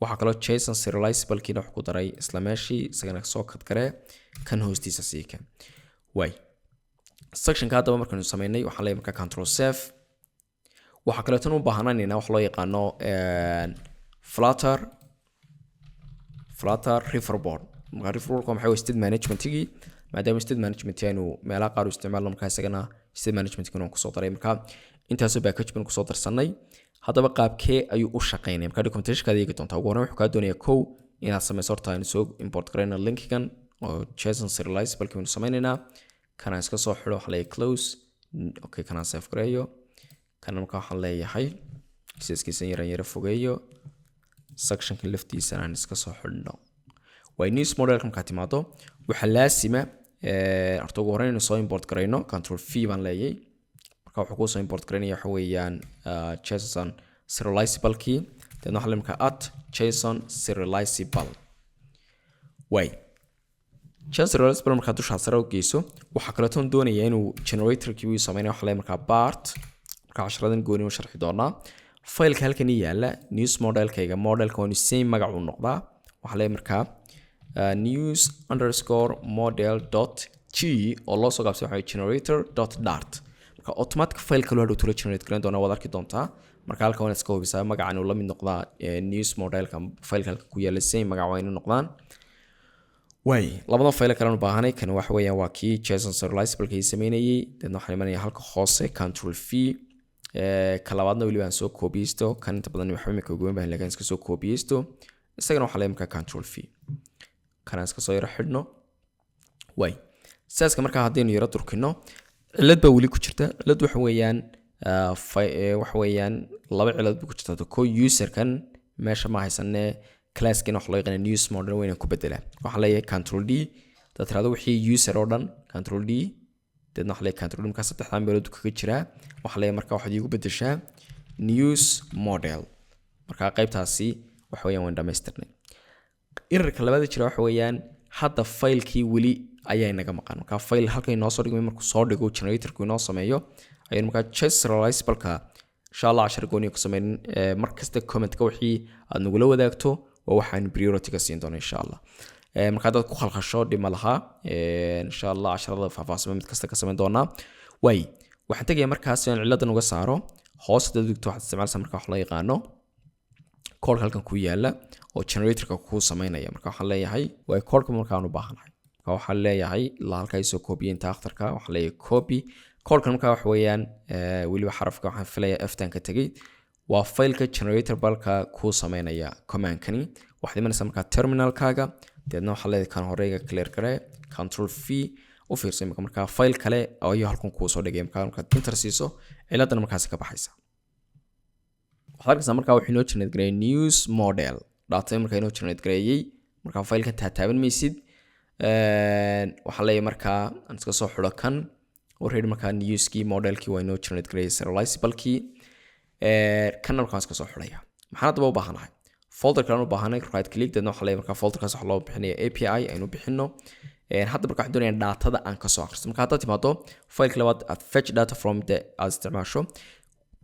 Waxaa kaloo JSON serializable-kiina wuxuu ku daray isla meeshii, isagana soo cut garee, kan hoostiisa sii kan way. Sectionka haddaba markaynu sameynay, waxaan leeyahay markaa Control Save. Waxaa kaleeton u baahananaynaa wax loo yaqaano Flutter Riverpod. Marka Riverpod waa maxay? Waa state managementigii. Maadaama state management aynu meelaha qaar u isticmaalno, markaa isagana state managementkina waan kusoo daray. Marka intaasoo package baan kusoo darsanay. Haddaba qaabkee ayuu u shaqeynaya? Marka documentationkaad eegi doontaa. Ugu horreyn wuxuu kaa doonayaa kow inaad sameyso. Horta aynu soo import garayna linkigan oo JSON serializable baynu sameynaynaa. Kana iska soo xidho, waxaa leeyahay close. Okay, kanaan save gareeyo. Kana marka waxaan leeyahay sidaskiisan yaran yara fogeeyo, sectionka laftiisana aan iska soo xidhno. Waa news modelka. Markaa timaado, waxaa laasima horta ugu horreyn inaynu soo import garayno. Control V baan leeyay. Marka wuxuu kuu soo import garaynaya waxa weeyaan JSON serializable-kii. Deedna waxaa leeyahay markaa @JsonSerializable. Way JSON serializable markaa dusha sare u geyso. Waxaa kaleetoon doonaya inuu generatorkii uu sameynaya. Waxaa leeyahay markaa part. Marka casharadan gooni u sharxi doonaa. Fileka halkan ii yaala, news modelkayga, modelka waa inuu same magac uu noqdaa. Waxaa leeyahay markaa news_model.g oo loo soo gaabsay waxa generator.dart. Marka automatic file kaloo hadhow tula generate garan doona, waad arki doontaa. Marka halkan waa iska hubisaa magacan uu la mid noqdaa news modelka. Fileka halka ku yaala same magac waa inuu noqdaan. Waay, labada file kale u baahanay, kan waxa weeyaan waa kii JSON serializable kii sameynayay. Deedna waxaan imanaya halka hoose, Control V. Ka labaadna weliba aan soo koobiyeysto. Kan inta badan waxba imika uguma baahan, lakin iska soo koobiyeysto. Isagana waxaa leeyahay markaa Control V. Kanaan iska soo yaro xidhno. Waay, saaska markaa haddaynu yaro durkino, cillad baa weli ku jirta. Cillad waxa weeyaan waxa weeyaan laba cillad ba ku jirta. Ko userkan meesha ma haysanee, classkin waxa loo yaqaana news model waynan ku bedelaa. Waxaan leeyahay Control D. Dad tirahdo wixii user oo dhan Control D. Deedna waxaa leeyahay Control D. Markaa saddexdan meelood kaga jiraa. Waxaa leeyahay markaa waxaad iigu bedeshaa news model. Markaa qaybtaasi waxa weeyaan waan dhamaystirnay. Errorka labaada jira waxa weeyaan hadda faylkii weli ayaa inaga maqan. Markaa fayl halkan inoo soo dhigmay, markuu soo dhigo generatorku inoo sameeyo, ayaynu markaa JSerializable-ka insha Allah cashar gooni ku sameynin. Mar kasta commentka wixii aad nagula wadaagto waa waxaan priority-ga siin doono insha Allah. Marka haddaad ku khalkhasho dhib ma laha. Insha Allah casharada faahfaahsama mid kasta ka samayn doonaa. Waay, waxaan tegayaa markaas si aan ciladan uga saaro. Hoos haddaad dhigto, waxaad isticmaalaysaa marka wax loo yaqaano koodhka halkan ku yaala oo generatorka kuu sameynaya. Marka waxaan leeyahay waa koodhka markaan u baahanahay. Marka waxaan leeyahay ilaa halkaa isoo copy inta akhtarka. Waxaan leeyahay copy koodhkan. Marka waxa weeyaan weliba xarafka waxaan filayaa F-tan ka tegey. Waa faylka generator balka kuu sameynaya commandkani. Waxaad imanaysaa markaa terminalkaaga. Deedna waxaa leedahay kan horeyga clear garee, Control V. U fiirso imika, markaa fayl kale ayuu halkan kuu soo dhigay. Markaa markaad enter siiso, ciladana markaasi ka baxaysa. Waxaad arkaysaa markaa wuxuu inoo generate gareeyay news model data. Markaa inoo generate gareeyay, markaa faylkan taataaban maysid. Waxaa leeyahay markaa aan iska soo xidho kan already. Markaa newskii modelkii waa inoo generate gareeyay serializable-kii. Kanna markaa waan iska soo xidhaya. Maxaan haddaba u baahanahay? Folder kale aan u baahanay. Right click, deedna waxaa leeyahay markaa folderkaas waxaa loo bixinaya API aynu bixino. Hadda marka waxaan doonayaa datada aan kasoo akhristo. Marka haddaad timaado fileka labaad, aad fetch data from the aad isticmaasho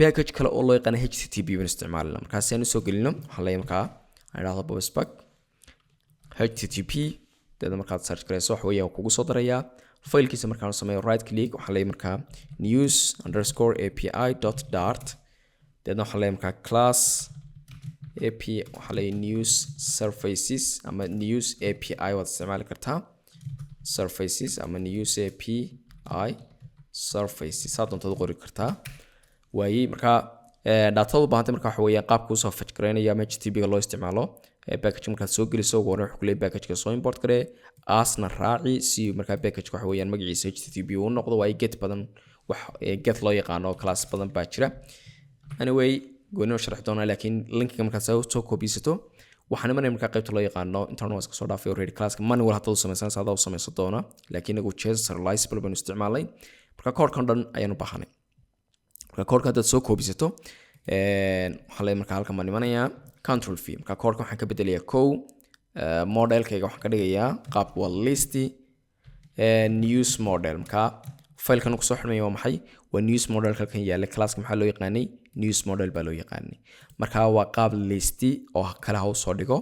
package kale oo loo yaqaano HTTP baan isticmaalina. Markaa si aan usoo gelino, waxaan leeyahay markaa aan idhahdo pubspec HTTP. Deedna markaad search garayso, waxa weeyaan kugu soo darayaa filekiisa. Markaan sameeyo right click, waxaan leeyahay markaa news_api.dart. Deedna waxaan leeyahay markaa class ap, waxaa leeyahay news services ama news API waad isticmaali kartaa, services ama news API services, saa doontaad u qori kartaa. Waayey, markaa datada u baahantay marka waxa weeyaan qaabka usoo fetch garaynaya ama HTTP ga loo isticmaalo package. Markaad soo geliso, ugu horreyn wuxuu ku leeyahay packageka soo import garee, asna raaci, si markaa packageka waxa weeyaan magaciisa HTTP uu noqdo. Waayo get badan, wax get loo yaqaano class badan baa jira. Anyway, gooni oo sharxi doonaa, laakiin linkiga markaad soo koobisato, waxaan imanaya markaa qaybta loo yaqaano internal. Waa iska soo dhaafay already. Classka manual haddaad u samaysanaysa, adaa u samaysan doona, laakiin inagu JSON serializable baynu isticmaalnay. Marka koodhkan dhan ayaan u baahanay. Marka koodhka haddaad soo koobisato, waxaa leeyahay marka halkan baan imanayaa, Control V. Marka koodhka waxaan ka bedelayaa kow, modelkayga waxaan ka dhigayaa qaabka waa list news model. Marka filekan kusoo xidhmaya waa maxay? Waa news model halkan yaalla. Classka maxaa loo yaqaanay? News model baa loo yaqaanay. Marka waa qaab listi oo kale ha usoo dhigo.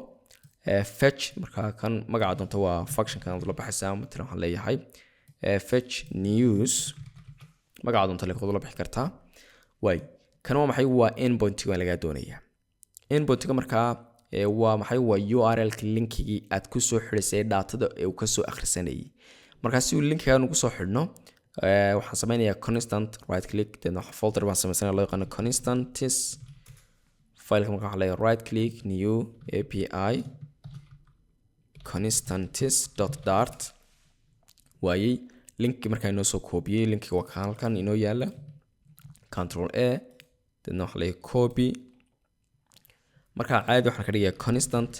Fetch, marka kan magaca doonto waa functionkan aad la baxaysaa. Matalan waxaan leeyahay fetch news, magaca doonto lekood la bixi kartaa. Waay, kan waa maxay? Waa endpointiga baa lagaa doonayaa. Endpointiga markaa waa maxay? Waa URL-ka, linkigii aad kusoo xidhaysay datada ee uu kasoo akhrisanayay. Markaa si uu linkigan ugu soo xidhno, waxaan sameynayaa constant, right click, deedna folder baan sameysanaya loo yaqaano constants fileka. Marka waxaan leeyahay right click, new API constants.dart. Waayey, linki markaa inoo soo koobiyey. Linkiga waa ka halkan inoo yaala. Control A, deedna waxaa leeyahay copy. Marka caadi waxaan ka dhigayaa constant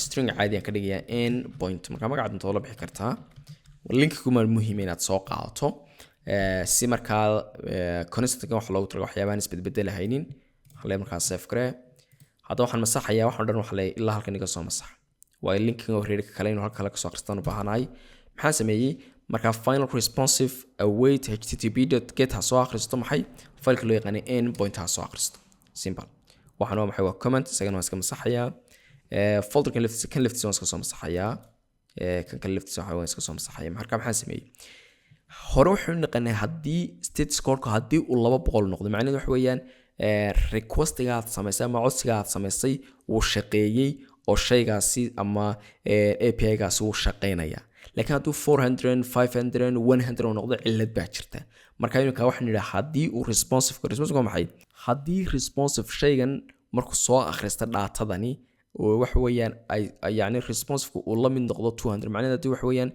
string caadi aan ka dhigayaa endpoint. Marka magaca doonta la bixi kartaa, linkiguma muhiim inaad soo qaadato. Si markaa constantkan waxa loogu talagalay waxyaabahan isbedbedelahaynin. Waxaa leeyahay markaa save garee. Hadda waxaan masaxayaa waxaan dhan. Waxa leeyahay ilaa halkan iga soo masax, waayo linkiga already ka kale inuu halka kale kasoo akhristaan u baahanahay. Maxaan sameeyey markaa? Final responsive await http get ha soo akhristo maxay? Fileka loo yaqaanay endpoint ha soo akhristo. Simple. Waxaan waa maxay? Waa comment, isagana waan iska masaxayaa. Folderkan laftiisa, kan laftiisa waan iska soo masaxayaa. Kan kale laftiisa waxa waan iska soo masaxaya. Marka maxaan sameeyey? Hore wuxuu naqanay haddii status codeka haddii uu 200 noqdo, macnaheedu waxa weeyaan requestiga aad samaysay ama codsiga aad samaysay wuu shaqeeyey oo shaygaasi ama API-gaasi wuu shaqeynaya. Laakiin hadduu 400, 500, 100 uu noqdo, cillad baa jirta. Marka iminka waxaan nidhi haddii uu responsive, responsive waa maxay? Haddii responsive shaygan markuu soo akhrista datadani oo waxa weeyaan ay yacni responsiveka uu la mid noqdo 200, macnaheedu haddii waxa weeyaan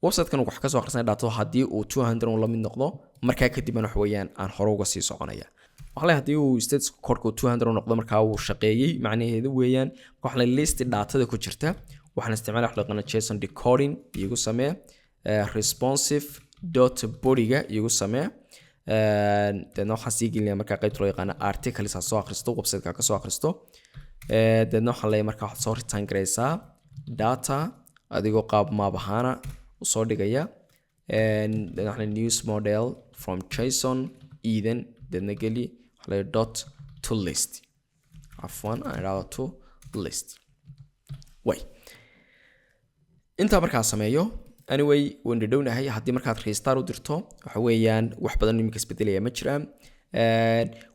website-kan wax ka soo akhrisanaya datada haddii uu 200 uu la mid noqdo, markaa kadibna waxa weeyaan aan hore uga sii soconaya. Waxaa leeyahay haddii uu status codeka 200 uu noqdo, markaa wuu shaqeeyey macnaheedu weeyaan. Marka waxaa leeyahay list datada ku jirta waxaan isticmaalaya wax loo yaqaano JSON decoding iigu samee, responsive dot bodyga iigu samee. Deedna waxaan sii gelinaya markaa qaybta loo yaqaano articles ha soo akhristo, website-ka ka soo akhristo. Deedna waxaan leeyahay markaa waxaad soo return garaysaa data adigoo qaab map ahaana usoo dhigaya. Deedna waxaan leeyahay news model from JSON eden, deedna geli, waxaa leeyahay dot to list, cafwan, aan idhaahdo to list. Way intaa markaa sameeyo. Anyway, waynu dhadhownahay. Haddii markaad restart u dirto, waxa weeyaan wax badan iminka isbedelaya ma jiraan.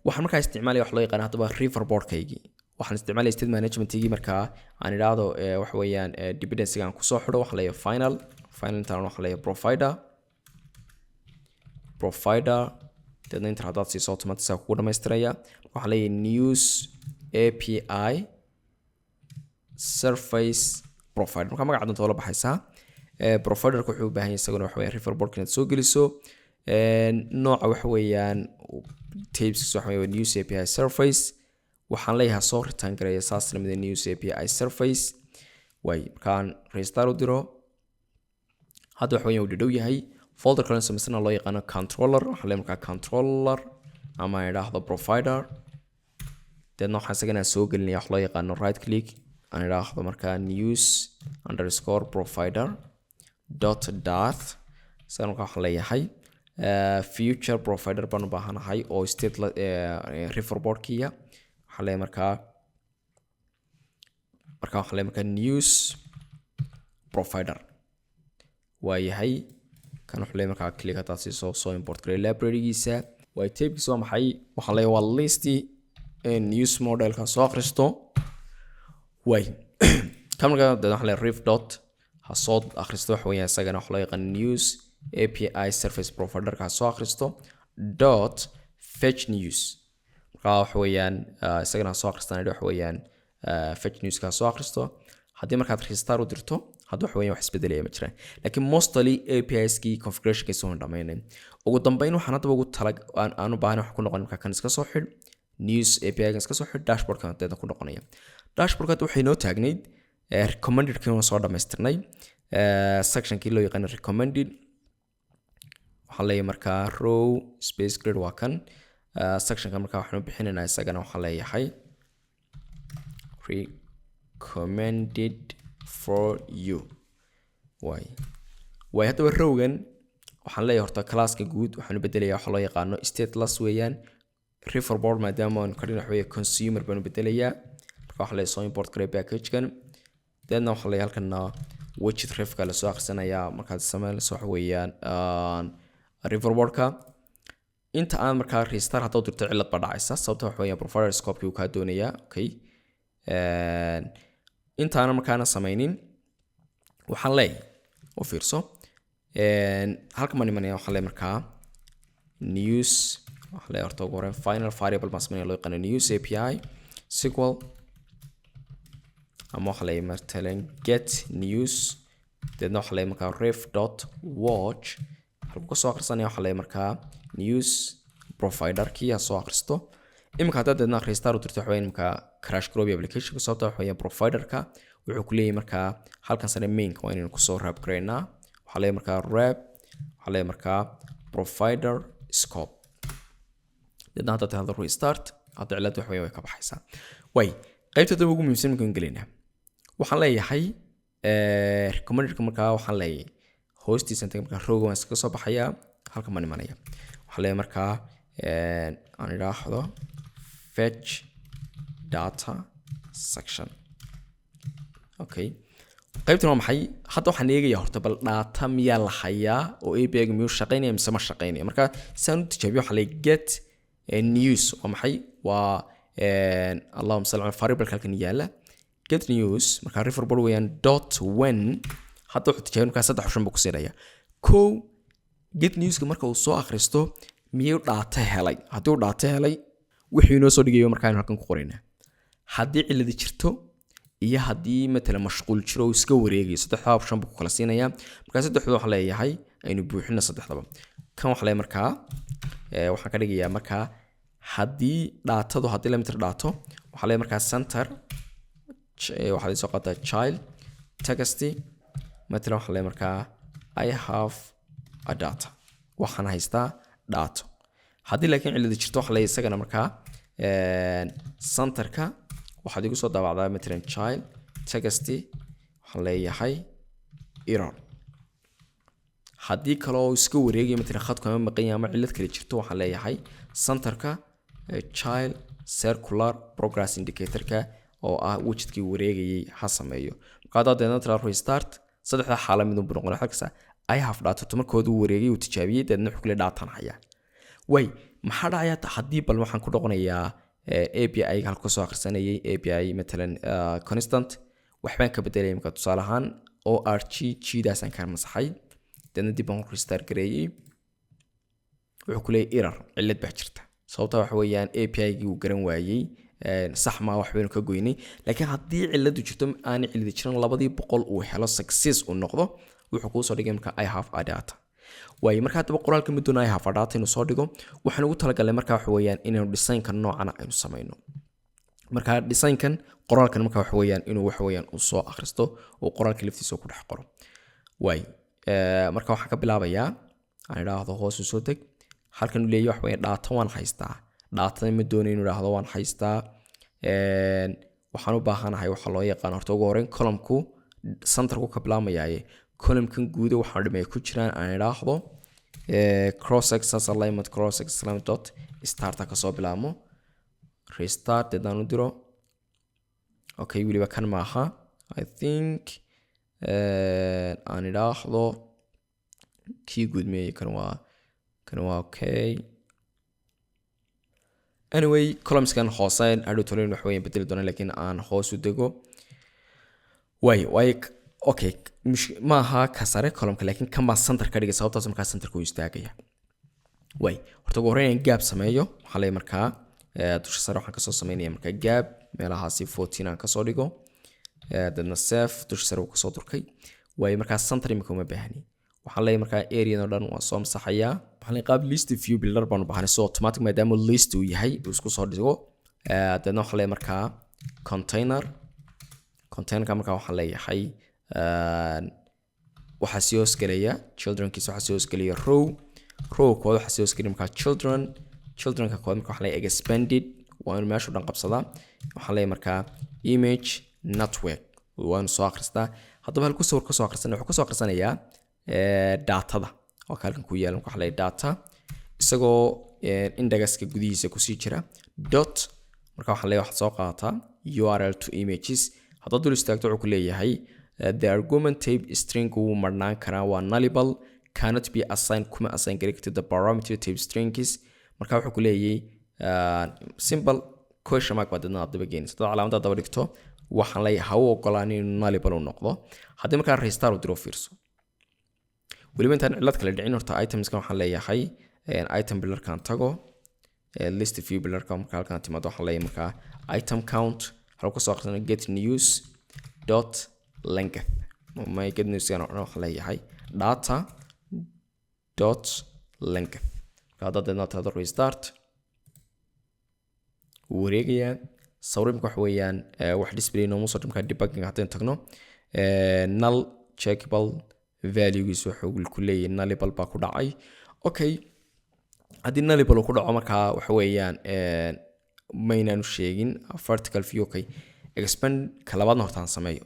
Waxaan markaa isticmaalaya wax loo yaqaan haddaba Riverpodkaygii. Waxaan isticmaalaya state managementigii. Markaa aan idhaahdo waxa weeyaan dependency aan kusoo xidho. Waxaan leeyahay final, final intaan waxaan leeyahay provider, deedna inter haddaad siiso automatic saa kugu dhamaystiraya. Waxaan leeyahay news API service provider. Marka magaca doonta la baxaysaa. Providerka wuxuu u baahan yahay isaguna waxa weeyaan Riverpodka inaad soo geliso. Nooca waxa weeyaan types waxa weeyaan news API service. Waxaan leeyahay soo return gareeya saas lamid news API service. Waay, markaan restart u diro hadda, waxa weeyaan uu dhadhow yahay. Folder kale samaysana loo yaqaano controller. Waxaan leeyahay markaa controller ama aan idhaahdo provider. Deedna waxaan isagana soo gelinaya wax loo yaqaano right click, aan idhaahdo markaa news_provider.dart. Isagana markaa waxaan leeyahay future provider baan u baahanahay oo state Riverpodkiya. Waxaan leeyahay markaa waxaan leeyahay markaa news provider waayahay. Kan wuxuu leeyahay markaa click haddaad siiso, soo import garay librarygiisa. Waay, typekiisa waa maxay? Waxaan leeyahay waa list news modelka soo akhristo. Waay, kan markaa deedna waxaan leeyahay ref dot ha soo akhristo waxa weeyaan isagana waxa loo yaqaan news API service providerka ha soo akhristo dot fetch news. Markaa waxa weeyaan isagana ha soo akhristaan waxa weeyaan fetch newska ha soo akhristo. Haddii markaad restart u dirto, Hadda waxa weeyaan wax isbedelaya ma jiraan, laakiin mostly APIs-kii configurationkiisa waan dhamaynay. Ugu dambeyn waxaan haddaba ugu talag aan u baahan wax ku noqon. Markaa kan iska soo xidh, news API kan iska soo xidh, dashboardkan deedna ku noqonaya. Dashboardka hadda waxay noo taagnayd recommendedkii waan soo dhamaystirnay, sectionkii loo yaqaano recommended. Waxaan leeyahay markaa row space grid waa kan sectionka. Markaa waxaan u bixinaynaa isagana, waxaan leeyahay recommended for you. Waay haddaba rowgan waxaan leeyahay horta classka guud waxaan u bedelayaa waxa loo yaqaano stateless weeyaan. Riverpod maadaama aan ka dhinac weeye consumer baan u bedelayaa. Marka waxaan leeyahay soo import garay packagekan. Deedna waxaan leeyahay halkana widget refka lasoo akhrisanayaa markaad sameynayso waxa weeyaan riverpodka. Inta aan markaa restart haddaad dirto, cillad baa dhacaysa, sababta waxa weeyaan provider scope uu kaa doonayaa. Okay, intaana markaana sameynin waxaan leeyahay, u fiirso, halkan baan imanaya. Waxaan leeyahay markaa news, waxaan leeyahay horta ugu horreyn final variable baan sameynaya loo yaqaano news API equal, ama waxaa leeyahay matalan get news. Deedna waxaa leeyahay markaa ref dot watch. Halkuu ka soo akhrisanaya waxaa leeyahay markaa news provider-kii ha soo akhristo. Iminka haddaad deedna restart u dirto, waxa weeyaan imika crash garoobi applicationka, sababta waxa weeyaan providerka wuxuu ku leeyahay markaa halkan sare mainka waa inaynu kusoo wrap garaynaa. Waxaa leeyahay markaa wrap, waxaa leeyahay markaa provider scope. Deedna haddaad tirahdo restart, hadda cilad wax weeyaan way ka baxaysaa. Way qaybta daba ugu muhiimsan markaan gelaynaa, waxaan leeyahay recommendedka. Markaa waxaan leeyahay hoostiisa inta markaa rowga waan iskaga soo baxayaa, halkan baan imanaya. Waxaan leeyahay markaa aan idhaahdo fetch data section. Okay, qaybtan waa maxay? Hadda waxaan eegayaa horta bal data miyaa la hayaa oo API-ga miyuu shaqaynaya mise ma shaqaynaya. Marka si aan u tijaabiyo waxaa leeyahay get news. Waa maxay? Waa, allahuma salli ala, variable halkan yaala get news. Marka riverpod weeyaan dot when. Hadda wuxuu tijaabin markaa saddex option buu ku siinaya. Kow, get newska marka uu soo akhristo miyuu data helay? Haddii uu data helay, wixii inoo soo dhigayo markaa aynu halkan ku qoraynaa. Haddii ciladi jirto iyo haddii matalan mashquul jiro uu iska wareegayo, saddexda option buu ku kala siinayaa. Markaa saddexda waxaan leeyahay aynu buuxino saddexdaba. Kan waxaa leeyahay markaa waxaan ka dhigayaa markaa haddii datadu haddii la mitir data, waxaa leeyahay markaa center, waxaa soo qaataa child text, matalan waxaa leeyahay markaa "I have a data", waxaan haystaa data. Haddii laakiin ciladi jirto, waxaa leeyahay isagana markaa centerka waxaad igu soo daabacdaa matalan child text, waxaan leeyahay error. Haddii kale oo iska wareegaya, matalan khadku ama maqan yahay ama cillad kale jirto, waxaan leeyahay centerka child circular progress indicatorka oo ah widgetkii wareegayay ha sameeyo. Marka haddaad deedna tiraa restart, saddexda xaala midun buu noqon. Waxaad arkaysaa "I have data" markooda uu wareegay, uu tijaabiyey, deedna wuxuu kule datan hayaa. Way maxaa dhacaya haddii bal waxaan ku noqonayaa API ga halka soo akhrisanayay API, matalan constant waxbaan ka bedelay. Marka tusaale ahaan org g daasaan ka masaxay, deedna dib baan ku restart gareeyey, wuxuu ku leeyahay error, cillad baa jirta. Sababta waxa weeyaan API-gii uu garan waayey, sax maa, wax baynu ka goynay. Laakiin haddii cilladu jirto, aanay cilladi jirin, 200 uu helo, success uu noqdo, wuxuu kuu soo dhigay marka "I have a data". Waayo, marka haddaba qoraalka mid doona "I have a data" inuu soo dhigo, waxaan ugu talagalnay marka waxa weeyaan inaynu designka noocana aynu samayno. Marka designkan qoraalkan marka waxa weeyaan inuu waxa weeyaan uu soo akhristo oo qoraalka laftiisa ku dhex qoro. Waay, marka waxaan ka bilaabayaa aan idhaahdo hoos u soo deg. Halkan uu leeyahay waxa weeyaan data waan haystaa. Datada ma doonayo inuu idhaahdo waan haystaa. Waxaan u baahanahay waxa loo yaqaan horta ugu horreyn columnku centerku ka bilaamayaaye, columnkan guuda waxaan dhimay ku jiraan aan idhaahdo cross axis alignment, cross axis alignment dot starta kasoo bilaabmo. Restart deedaan u diro. Okay, weliba kan maaha, I think aan idhaahdo kii guud meeye. Kan waa okay. Anyway, columnskan hoose hadhow tolin wax weyn bedeli doona, laakiin aan hoos u dego. Waay okay, maaha ka sare columnka, laakiin kan baan center ka dhigay, sababtaas markaa centerka uu istaagaya. Waay, horta ugu horreyn aan gap sameeyo. Waxaa leeyahay markaa dusha sare waxaan kasoo sameynaya markaa gap meelahaasi 14 aan kasoo dhigo, dadna save. Dusha sare uu kasoo durkay. Waayo, markaa center imika uma baahni. Waxaan leeyahay markaa area oo dhan waan soo masaxayaa. Waxaan leeyahay qaab list view builder baan u baahnay, so automatic maadaama list uu yahay uu isku soo dhigo. Deedna waxaan leeyahay markaa container. Containerka markaa waxaan leeyahay waxaa sii hoosgelaya childrenkiisa, waxaa sii hoosgelaya row. Row kooda waxaa sii hoosgelaya markaa children. Childrenka kooda marka waxaan leeyahay expanded, waa inuu meesha dhan qabsadaa. Waxaan leeyahay markaa image network waa inuu soo akhristaa. Haddaba halku sawir ka soo akhrisanaya? Wuxuu ka soo akhrisanayaa datada oo ka halkan ku yaala. Marka waxaa leeyahay data isagoo indexka gudihiisa kusii jira dot. Marka waxaan leeyahay waxaad soo qaadataa URL to images. Haddaad dul istaagto, wuxuu ku leeyahay the argument type string wuu marnaan karaa, waa nullable, cannot be assigned, kuma assign gari kartid the parameter type strings. Marka wuxuu ku leeyahay simple question mark baa dadna aad daba geenaysa. Dad calaamadda daba dhigto, waxaan leeyahay ha u ogolaan inuu nullable u noqdo. Haddii markaa restart u diro, fiirso weliba intaan cillad kale dhicin horta itemskan waxaan leeyahay item builderkan tago, list view builderka. Marka halkan timaado, waxaan leeyahay markaa item count halku kasoo akhrisana get news dot length. My get news kan waxaan leeyahay data dot length. Marka haddaad deedna tirahdo restart, wuu wareegayaa sawir. Imika waxa weeyaan wax display nooma soo. Markaa debugging haddaynu tagno, null checkable valuegiisu wuxuu ku leeyahay nullable baa ku dhacay. Okay, haddii nullable uu ku dhaco, markaa waxa weeyaan maynaanu sheegin vertical view. Okay, expand ka labaadna hortaan sameeyo.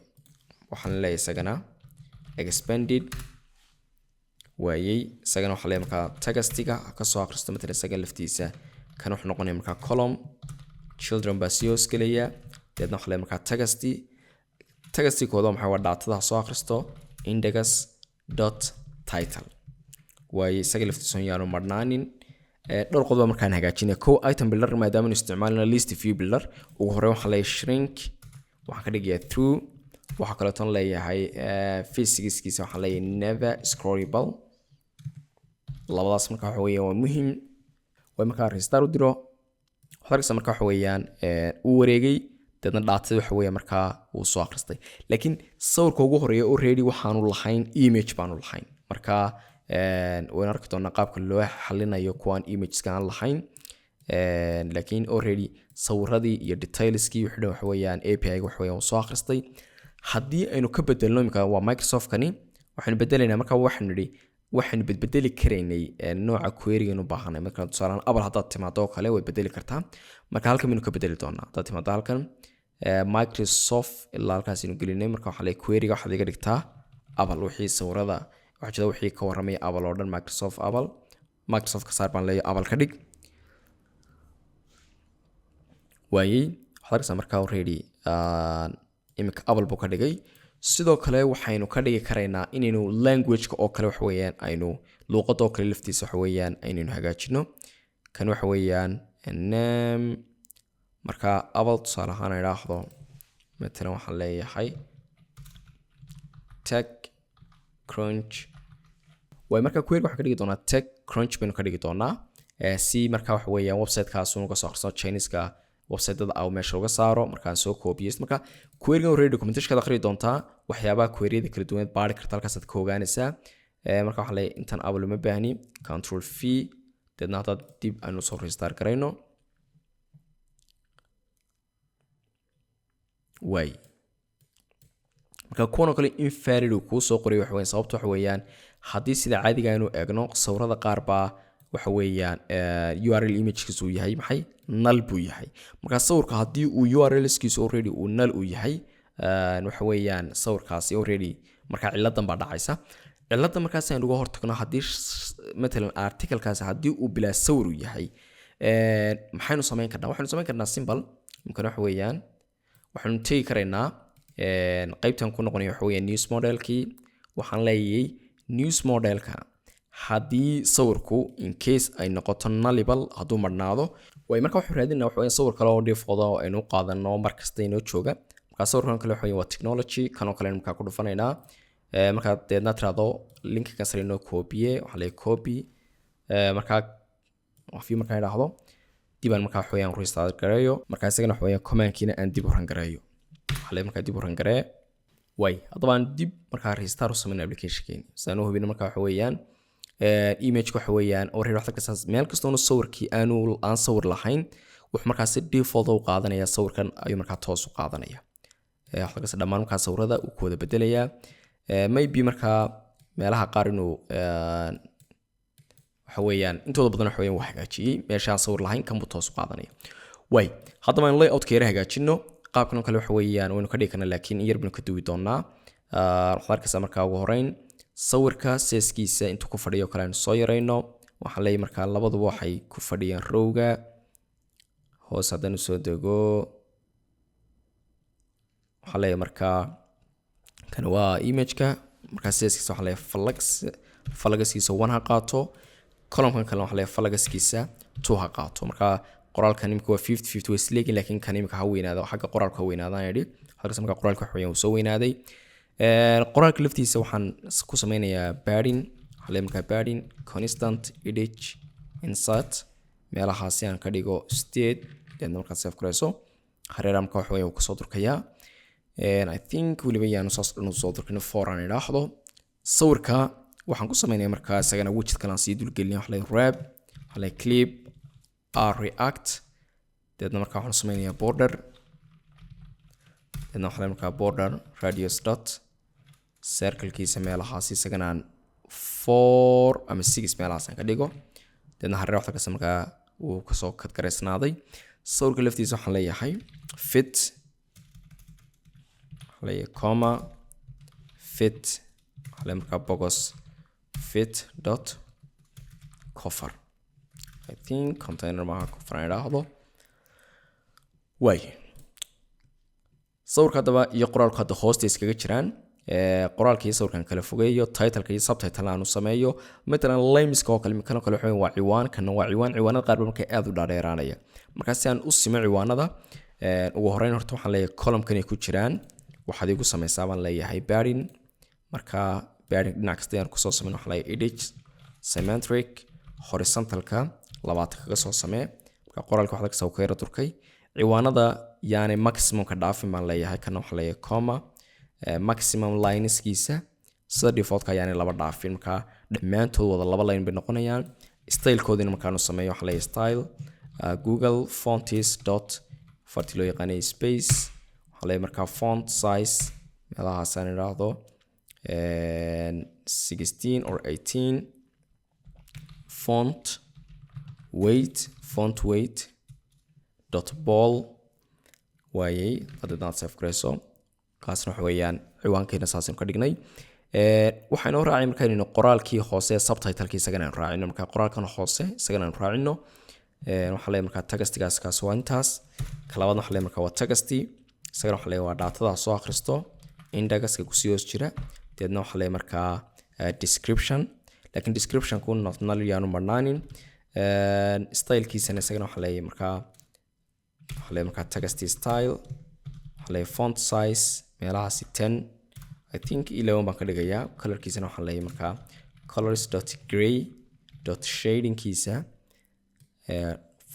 Waxaan leeyahay isagana expanded waayey. Isagana waxaa leeyahay markaa textiga ka soo akhristo. Matalan isaga laftiisa kan wuxuu noqonaya markaa column, children baa sii hoosgelaya. Deedna waxaa leeyahay markaa texti. Textigooda maxay? Waa datada soo akhristo index dot title waaye. Isaga laftiisa yaanu marnaanin. Dhowr qodob baa markaan hagaajinaya. Kow, item builder maadaama isticmaalina list view builder, ugu horreyn waxaan leeyahay shrink waxaan ka dhigayaa true. Waxaa kaleeton leeyahay physicskiisa waxaan leeyahay never scrollable. Labadaas marka waxa weeyaan waa muhiim. Way markaa restart u diro, waxaad arkaysaa marka waxa weeyaan uu wareegay. Deedna datada waxa weeyaan markaa uu soo akhristay, laakiin sawirka ugu horeeya already waxaanu lahayn image baanu lahayn. Marka waynu arki doonaa qaabka loo xalinayo kuwaan imageska aan lahayn, laakiin already sawiradii iyo detailskii wixii dhan waxa weeyaan API waxa weeyaan uu soo akhristay. Haddii aynu ka bedelno imika waa Microsoft-kani, waxaynu bedelaynaa marka waxaynu nidhi waxaynu bedbedeli karaynay nooca query-gan u baahanay. Marka tusaalehaan Apple haddaad timaado oo kale, way bedeli kartaa. Marka halkan baynu ka bedeli doonaa. Haddaad timaado halkan Microsoft ilaa halkaas aynu gelinay, marka waxaa leeyahay query-ga waxaad iga dhigtaa Apple, wixii sawirada waxaa jira, wixii ka warramaya Apple oo dhan. Microsoft, Apple, Microsoft ka saar baan leeyahay, Apple ka dhig. Waayey, waxaad arkaysaa markaa already iminka Apple buu ka dhigay. Sidoo kale waxaynu ka dhigi karaynaa inaynu languageka oo kale waxa weeyaan aynu luuqadda oo kale laftiisa waxa weeyaan aynaynu hagaajino. Kan waxa weeyaan name, marka Apple tusaale ahaan idhaahdo, matalan waxaan leeyahay Tech Crunch. Waay, marka query waxaan ka dhigi doonaa Tech Crunch baynu ka dhigi doonaa, si marka waxa weeyaan websitekaas uga soo akhriso Chineska websiteda au meesha uga saaro. Markaan soo koobiyeysto, marka querygan already documentationkaad akhriyi doontaa, waxyaabaha queryada kala duwaneed baari karta, halkaasaad ka ogaanaysaa. Marka waxaa leeyahay intan Apple uma baahni, Control V. Deedna haddaad dib aynu soo restart garayno. Waay, marka kuwan oo kale invalid uu kuu soo qoray waxa weeyaan sababta waxa weeyaan haddii sida caadiga aynu eegno, sawirada qaar baa waxa weeyaan URL imagekiisu uu yahay maxay? Null buu yahay. Marka sawirka haddii uu URLskiisu already uu null uu yahay, waxa weeyaan sawirkaasi already marka ciladan baa dhacaysa. Cilada markaas aynu uga hortagno, haddii matalan articlekaasi haddii uu bilaa sawir uu yahay, maxaynu samayn karnaa? Waxaynu samayn karnaa simple. Imkan waxa weeyaan waxaynu tegi karaynaa qaybtan ku noqonaya waxa weeyaan news modelkii. Waxaan leeyahay news modelka haddii sawirku in case ay noqoto nullable, hadduu marnaado. Way, marka waxaan raadinaa waxa weeyaan sawir kale oo default oo aynu u qaadano mar kasta inoo jooga. Marka sawirkan kale waxa weeyaan waa technology kan oo kale markaa ku dhufanaynaa. Markaa deedna tiraahdo linka sare inoo copy, waxaa leeyahay copy. Markaa view markaan idhaahdo, dib aan markaa waxa weeyaan restart gareeyo. Markaa isagana waxa weeyaan commandkiina aan dib u run gareeyo. Waxaa leeyahay markaa dib u run garee. Way haddaba aan dib markaa restart u sameyn applicationkeeni sidaan u hubino. Markaa waxa weeyaan image waxa weeyaan already waxaad arkaysaa meel kastoona sawirkii aanu aan sawir lahayn, wuxuu markaa si default u qaadanaya sawirkan ayuu markaa toos u qaadanaya. Waxaad arkaysaa dhammaan markaa sawirada uu ku wada bedelayaa. Maybe markaa meelaha qaar inuu waxa weeyaan intooda badan waxa weeyaan waa hagaajiyey, meeshaan sawir lahayn kan buu toos u qaadanaya. Way haddaba aan layoutka yara hagaajino. Qaabkan oo kale waxa weeyaan waynu ka dhigi karnaa, laakiin in yar baynu ka duwi doonaa. Waxaad arkaysaa markaa ugu horeyn sawirka sizekiisa intuu ku fadhiyo kale aynu soo yarayno. Waxaan leeyahay markaa labaduba waxay ku fadhiyaan rowga hoos. Haddaan soo dego, waxaan leeyahay markaa kan waa imageka, markaa sizekiisa waxaan leeyahay flex, flexkiisa 1 ha qaato. Columnkan kalena waxaan leeyahay flexkiisa 2 ha qaato. Markaa qoraalkan imika waa 50-50, way isleegin, laakiin kan imika ha weynaado, xagga qoraalka ha weynaadaan idhi. Halkaas markaa qoraalka wax weeyaan uu soo weynaaday. Qoraalka laftiisa waxaan ku sameynayaa padding. Waxaan leeyahay markaa padding constant, edge insets meelahaasi aan ka dhigo 8. Deedna markaad save garayso, hareeraha marka wax weeyaan uu kasoo durkayaa. I think weliba yaanu saas dhan usoo durkino, 4 aan idhaahdo. Sawirka waxaan ku sameynaya markaa isagana widget kale aan sii dulgelinaya. Waxaa leeyahay wrap, waxaa leeyahay clip react. Deedna markaa waxaan sameynayaa border. Deedna waxaa leeyahay markaa border radius dot circlekiisa meelahaasi isagana aan 4 ama 6 meelahaas aan ka dhigo. Deedna hareer waxta kasta markaa wuu kasoo kadgaraysnaaday. Sawirka laftiisa waxaan leeyahay fit, waxaan leeyahay comma fit, waxaan leeyahay markaa box fit dot cover. I think container maaha, cover aan idhaahdo. Waay sawirka haddaba iyo qoraalku hadda hoosta iskaga jiraan. Qoraalka iyo sawirkan kala fogeeyo, titleka iyo subtitle aan u sameeyo. Matalan lineska oo kale, kan oo kale waxa waa ciwaan, kana waa ciwaan. Ciwaanada qaar ba marka aad u dhaadheeraanaya. Markaa si aan u simo ciwaanada, ugu horeyn horta waxaan leeyahay columnkan ay ku jiraan waxaad igu sameysaa baan leeyahay padding. Marka padding dhinac kasta ayaan kusoo sameyn. Waxaan leeyahay edge symmetric, horizontalka 20 kaga soo samee. Marka qoraalka waxaad arkaysaa uu ka yara durkay. Ciwaanada yaanay maximumka dhaafin baan leeyahay. Kana waxaan leeyahay comma, maximum lineskiisa sida defaultka ayaanay laba dhaafin. Markaa dhammaantood wada laba line bay noqonayaan. Stylekoodina markaanu sameeyo, waxaa leeyahay style Google Fonts dot farti loo yaqaanay space. Waxaa leeyahay markaa font size meelahaasaan idhaahdo 16 or 18, font weight, font weight dot bold. Waayay haddaad save garayso, kaasna waxa weeyaan ciwaankeena saasaynu ka dhignay. Waxaa inoo raacay marka inaynu qoraalkii hoose subtitlekii isagana aynu raacino. Marka qoraalkan hoose isagana aynu raacino, waxaa leeyahay markaa textigaas, kaas waa intaas. Ka labaadna waxaa leeyahay markaa waa texti, isagana waxaa leeyahay waa datada soo akhristo indexka kusii hoos jira. Deedna waxaa leeyahay markaa description, laakiin descriptionku not null yaanu marnaanin. Stylekiisana isagana waxaa leeyahay markaa text style, waxaa leeyahay font size meelahaasi 10, I think 11 baan ka dhigayaa. Colorkiisana waxaan leeyahay markaa colors dot gray dot shadingkiisa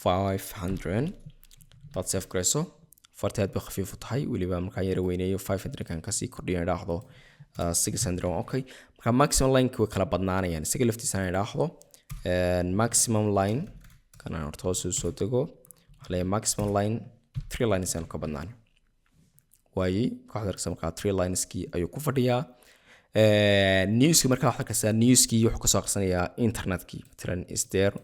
500. Baad save garayso, farti aad bay khafiif u tahay. Weliba markaan yara weyneeyo, 500 kan kasii kordhiyo idhaahdo 600, okay. Marka maximum lineka way kala badnaanayaan. Isaga laftiisana idhaahdo maximum line, kan aan horta hoos u soo dego, waxaa leeyahay maximum line three lines aanu ka badnaan. Waayey waxaad arkaysaa markaa three lineskii ayuu ku fadhiyaa. Newski markaa waxaad arkaysaa newskii wuxuu kasoo aqrisanayaa internetkii, matalan is there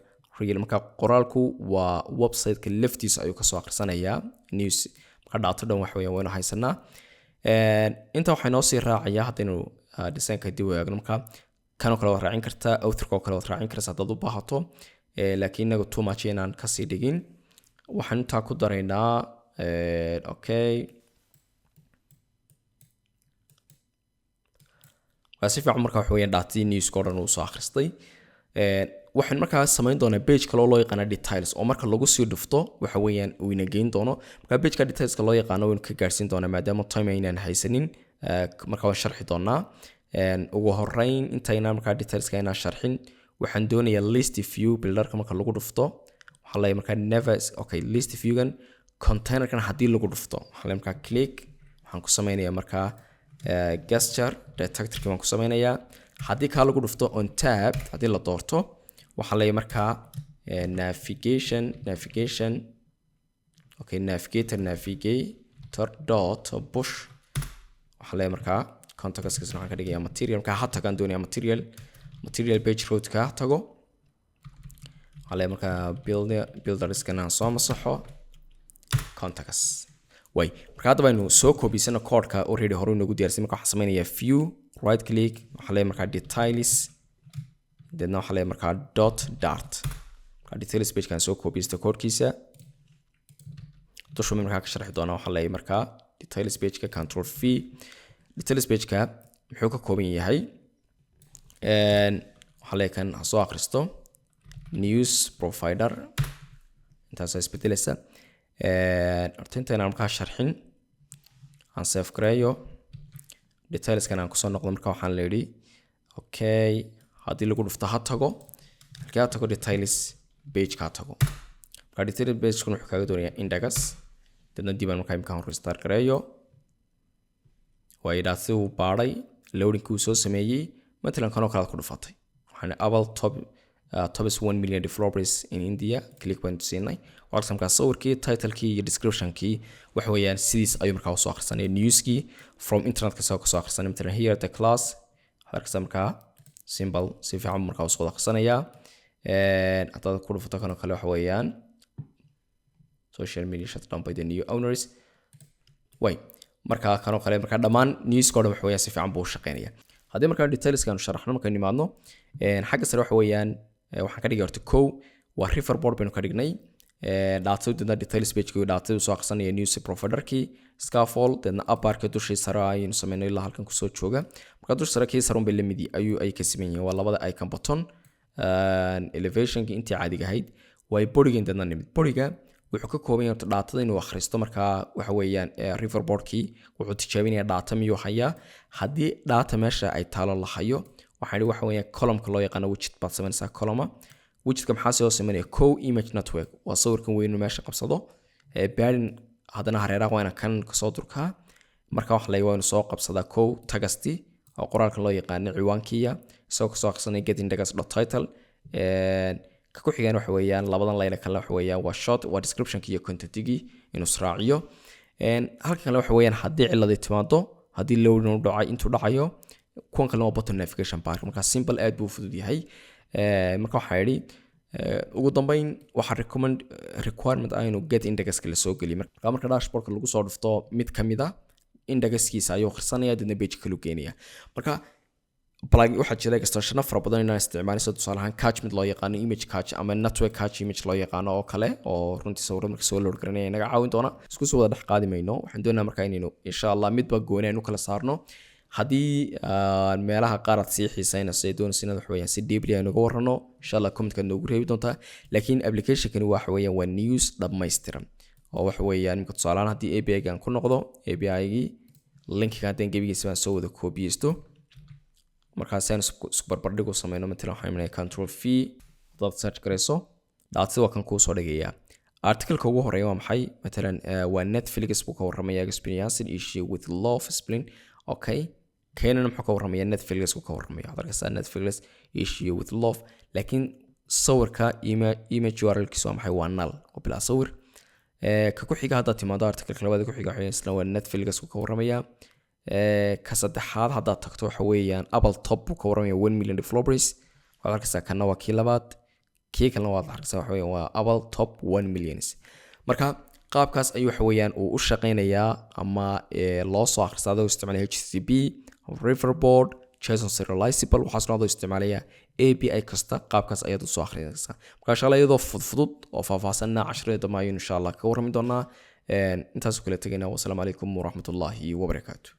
real. Marka qoraalku waa websiteka laftiisa ayuu kasoo aqrisanayaa news. Marka data dhan wax weeyaan waynu haysanaa. Inta waxaa inoo sii raacaya haddaynu designka dib u eegno, marka kanoo kale waad raacin kartaa, authorka oo kale waad raacin kartaa haddaad u baahato, laakiin inagu too much inaan kasii dhigin. Waxaan intaa ku daraynaa, okay, waa si fiican. Marka waxa weeyaan datadii newska oo dhan uu soo akhristay. Waxaan markaa samayn doonaa page kale oo loo yaqaano details, oo marka lagu sii dhufto waxa weeyaan uu ina geyn doono. Marka pageka detailska loo yaqaano waynu ka gaarsiin doonaa, maadaama time aynaan haysanin. Marka waan sharxi doonaa. Ugu horeyn intaynaan markaa detailska aynaan sharxin, waxaan doonayaa list view builderka marka lagu dhufto, waxaa leeyahay markaa never, okay, list viewgan containerkan haddii lagu dhufto, waxaa leeyahay markaa click waxaan ku sameynayaa markaa Gesture detectorki baan ku sameynayaa. Haddii kaa lagu dhufto, on tap, haddii la doorto, waxaa leeyahay markaa navigation, okay, navigator dot push. Waxaa leeyahay markaa contextkiisna waxaan ka dhigayaa material. Markaa ha tagaan doonaya material page route-ka ha tago. Waxaa leeyahay markaa builderskan aan soo masaxo context way. Marka hadda baynu soo koobisana codeka already hore inoogu diyaarsay. Marka waxaan sameynayaa view, right click, waxaa leeyahay markaa details, deedna waxaa leeyahay markaa dot dart. Marka details pagekan soo koobiysta codekiisa dushu markaa ka sharxi doonaa. Waxaa leeyahay markaa details pageka control v. Details pageka muxuu ka kooban yahay? Waxaa leeyahay kan ha soo akhristo news provider. Intaasaa isbedeleysa. Horta intaynaan markaa sharxin, aan save gareeyo detailskan, aan kusoo noqdo. Marka waxaan leeyahay, okay, haddii lagu dhufto ha tago halkii? Ha tago details pageka ha tago. Marka details pagekuna wuxuu kaaga doonayaa index. Dadna dib aan markaa imkaan restart gareeyo. Waayo dhaatsi uu baadhay, loadingkii uu soo sameeyey. Matalan kanoo kale aad ku dhufatay, waxaan Apple top is 1 million developers in India, click baan siinay. Waa markaa sawirkii, titlekii iyo descriptionkii waxa weeyaan sidiis ayuu markaa usoo akhrisanay. Newskii from internetka soo kasoo akhrisanay. Matalan here the class waxaad arkaysaa markaa simple, si fiican markaa usoo wada akhrisanayaa. Haddaad ku dhufato kanoo kale, waxa weeyaan social media shut down by the new owners way. Markaa kanoo kale, markaa dhammaan newska o dhan waxa weeyaan si fiican buu u shaqeynaya. Haddii markaa detailska aanu sharaxno, markaynu nimaadno xagga sare, waxa weeyaan waxaan ka dhigay horta kow waa riverpod baynu ka dhignay data. Deedna details pagekii datada soo akhrisanaya news providerkii, scaffold, deedna app barka dushii sare ayaynu sameynay ilaa halkan kusoo jooga. Marka dusha sare kii sare unbay lamid ayuu ay ka siman yihiin, waa labada icon button, elevationkii intii caadiga ahayd way. Bodygan deedna nimid, bodyga wuxuu ka kooban yahay horta datada inuu akhristo. Markaa waxa weeyaan riverpodkii wuxuu tijaabinayaa data miyuu hayaa. Haddii data meesha ay taalo la hayo, waxaan waxa weeyaan columnka loo yaqaano widget baad samaynaysaa. Column widgetka maxaa soo sameynaya? Kow, image network waa sawirkan weyn inuu meesha qabsado. Padding haddana hareeraha waa inaan kan kasoo durkaa. Marka waxa la waa inuu soo qabsadaa kow texti oo qoraalka loo yaqaano ciwaankiya, isagoo kasoo aqsanaya get index dot title. Ka ku xigaan waxa weeyaan labadan line kale waxa weeyaan waa short, waa descriptionki iyo contentigii inuu israaciyo. Halka kale waxa weeyaan haddii ciladi timaado, haddii loading u dhacay intuu dhacayo. Kuwan kalena waa bottom navigation bar. Marka simple, aad buu u fudud yahay. Marka waxaa idhi ugu dambeyn waxaa recommend requirement ah inuu get indexka lasoo geliyo. Marka dashboardka lagu soo dhufto, mid ka mid a indexkiisa ayuu akhrisanaya, deedna page kalu geenaya. Marka plugin waxaa jira extensiono fara badan inaan isticmaalin, tusaale ahaan cache mid loo yaqaano image cache ama network cache image loo yaqaano oo kale, oo runtii sawirada marka soo load garanaya inaga caawin doona. Isku soo wada dhex qaadi mayno. Waxaan doonaa marka inaynu insha Allah midba gooni aynu kala saarno. Haddii meelaha qaar aad sii xiisaynayso ee doonaysa inaad wax weeyaan si deeply aynu uga warrano, insha Allah commentkaad noogu reebi doontaa. Laakiin applicationkani waxa weeyaan waa news dhammaystiran oo waxa weeyaan imika tusaalehaan haddii API gaan ku noqdo, API-gii linkiga haddaan gebigiisa baan soo wada koobiyeysto, markaas aynu isku barbardhig u sameyno. Matalan waxaan imanaya control v. Hadaad search garayso datada, waa kan kuu soo dhigayaa. Articleka ugu horeeya waa maxay? Matalan waa Netflix buu ka warramaya, experiencing issue with love spleen. Okay, keenana muxuu ka warramaya? Netflix buu ka warramaya. Waxaad arkaysaa Netflix issue with love, laakiin sawirka image URL-kiisa waa maxay? Waa null oo bilaa sawir. Ka ku xiga haddaad timaado, articleka labaad ku xiga isna waa Netflix buu ka warramaya. Ka saddexaad haddaad tagto, waxa weeyaan Apple top buu ka warramaya, 1 million developers. Waxaad arkaysaa kana waa kii labaad, kii kalena waad arkaysaa, waxa weeyaan waa Apple top 1 millions. Marka qaabkaas ayuu waxa weeyaan uu u shaqeynayaa ama loo soo akhrisaa adoo isticmaalaya HTTP, riverpod, JSON serializable, waxaasna adoo isticmaalaya API kasta, qaabkaas ayaad usoo akhrinaysaa. Marka insha Allah iyadoo fudfudud oo faahfaahsanna casharada dambe ayaynu insha Allah kaga warrami doonaa. Intaasoo kale tegayna. Wasalaamu calaykum waraxmatullaahi wabarakaatu.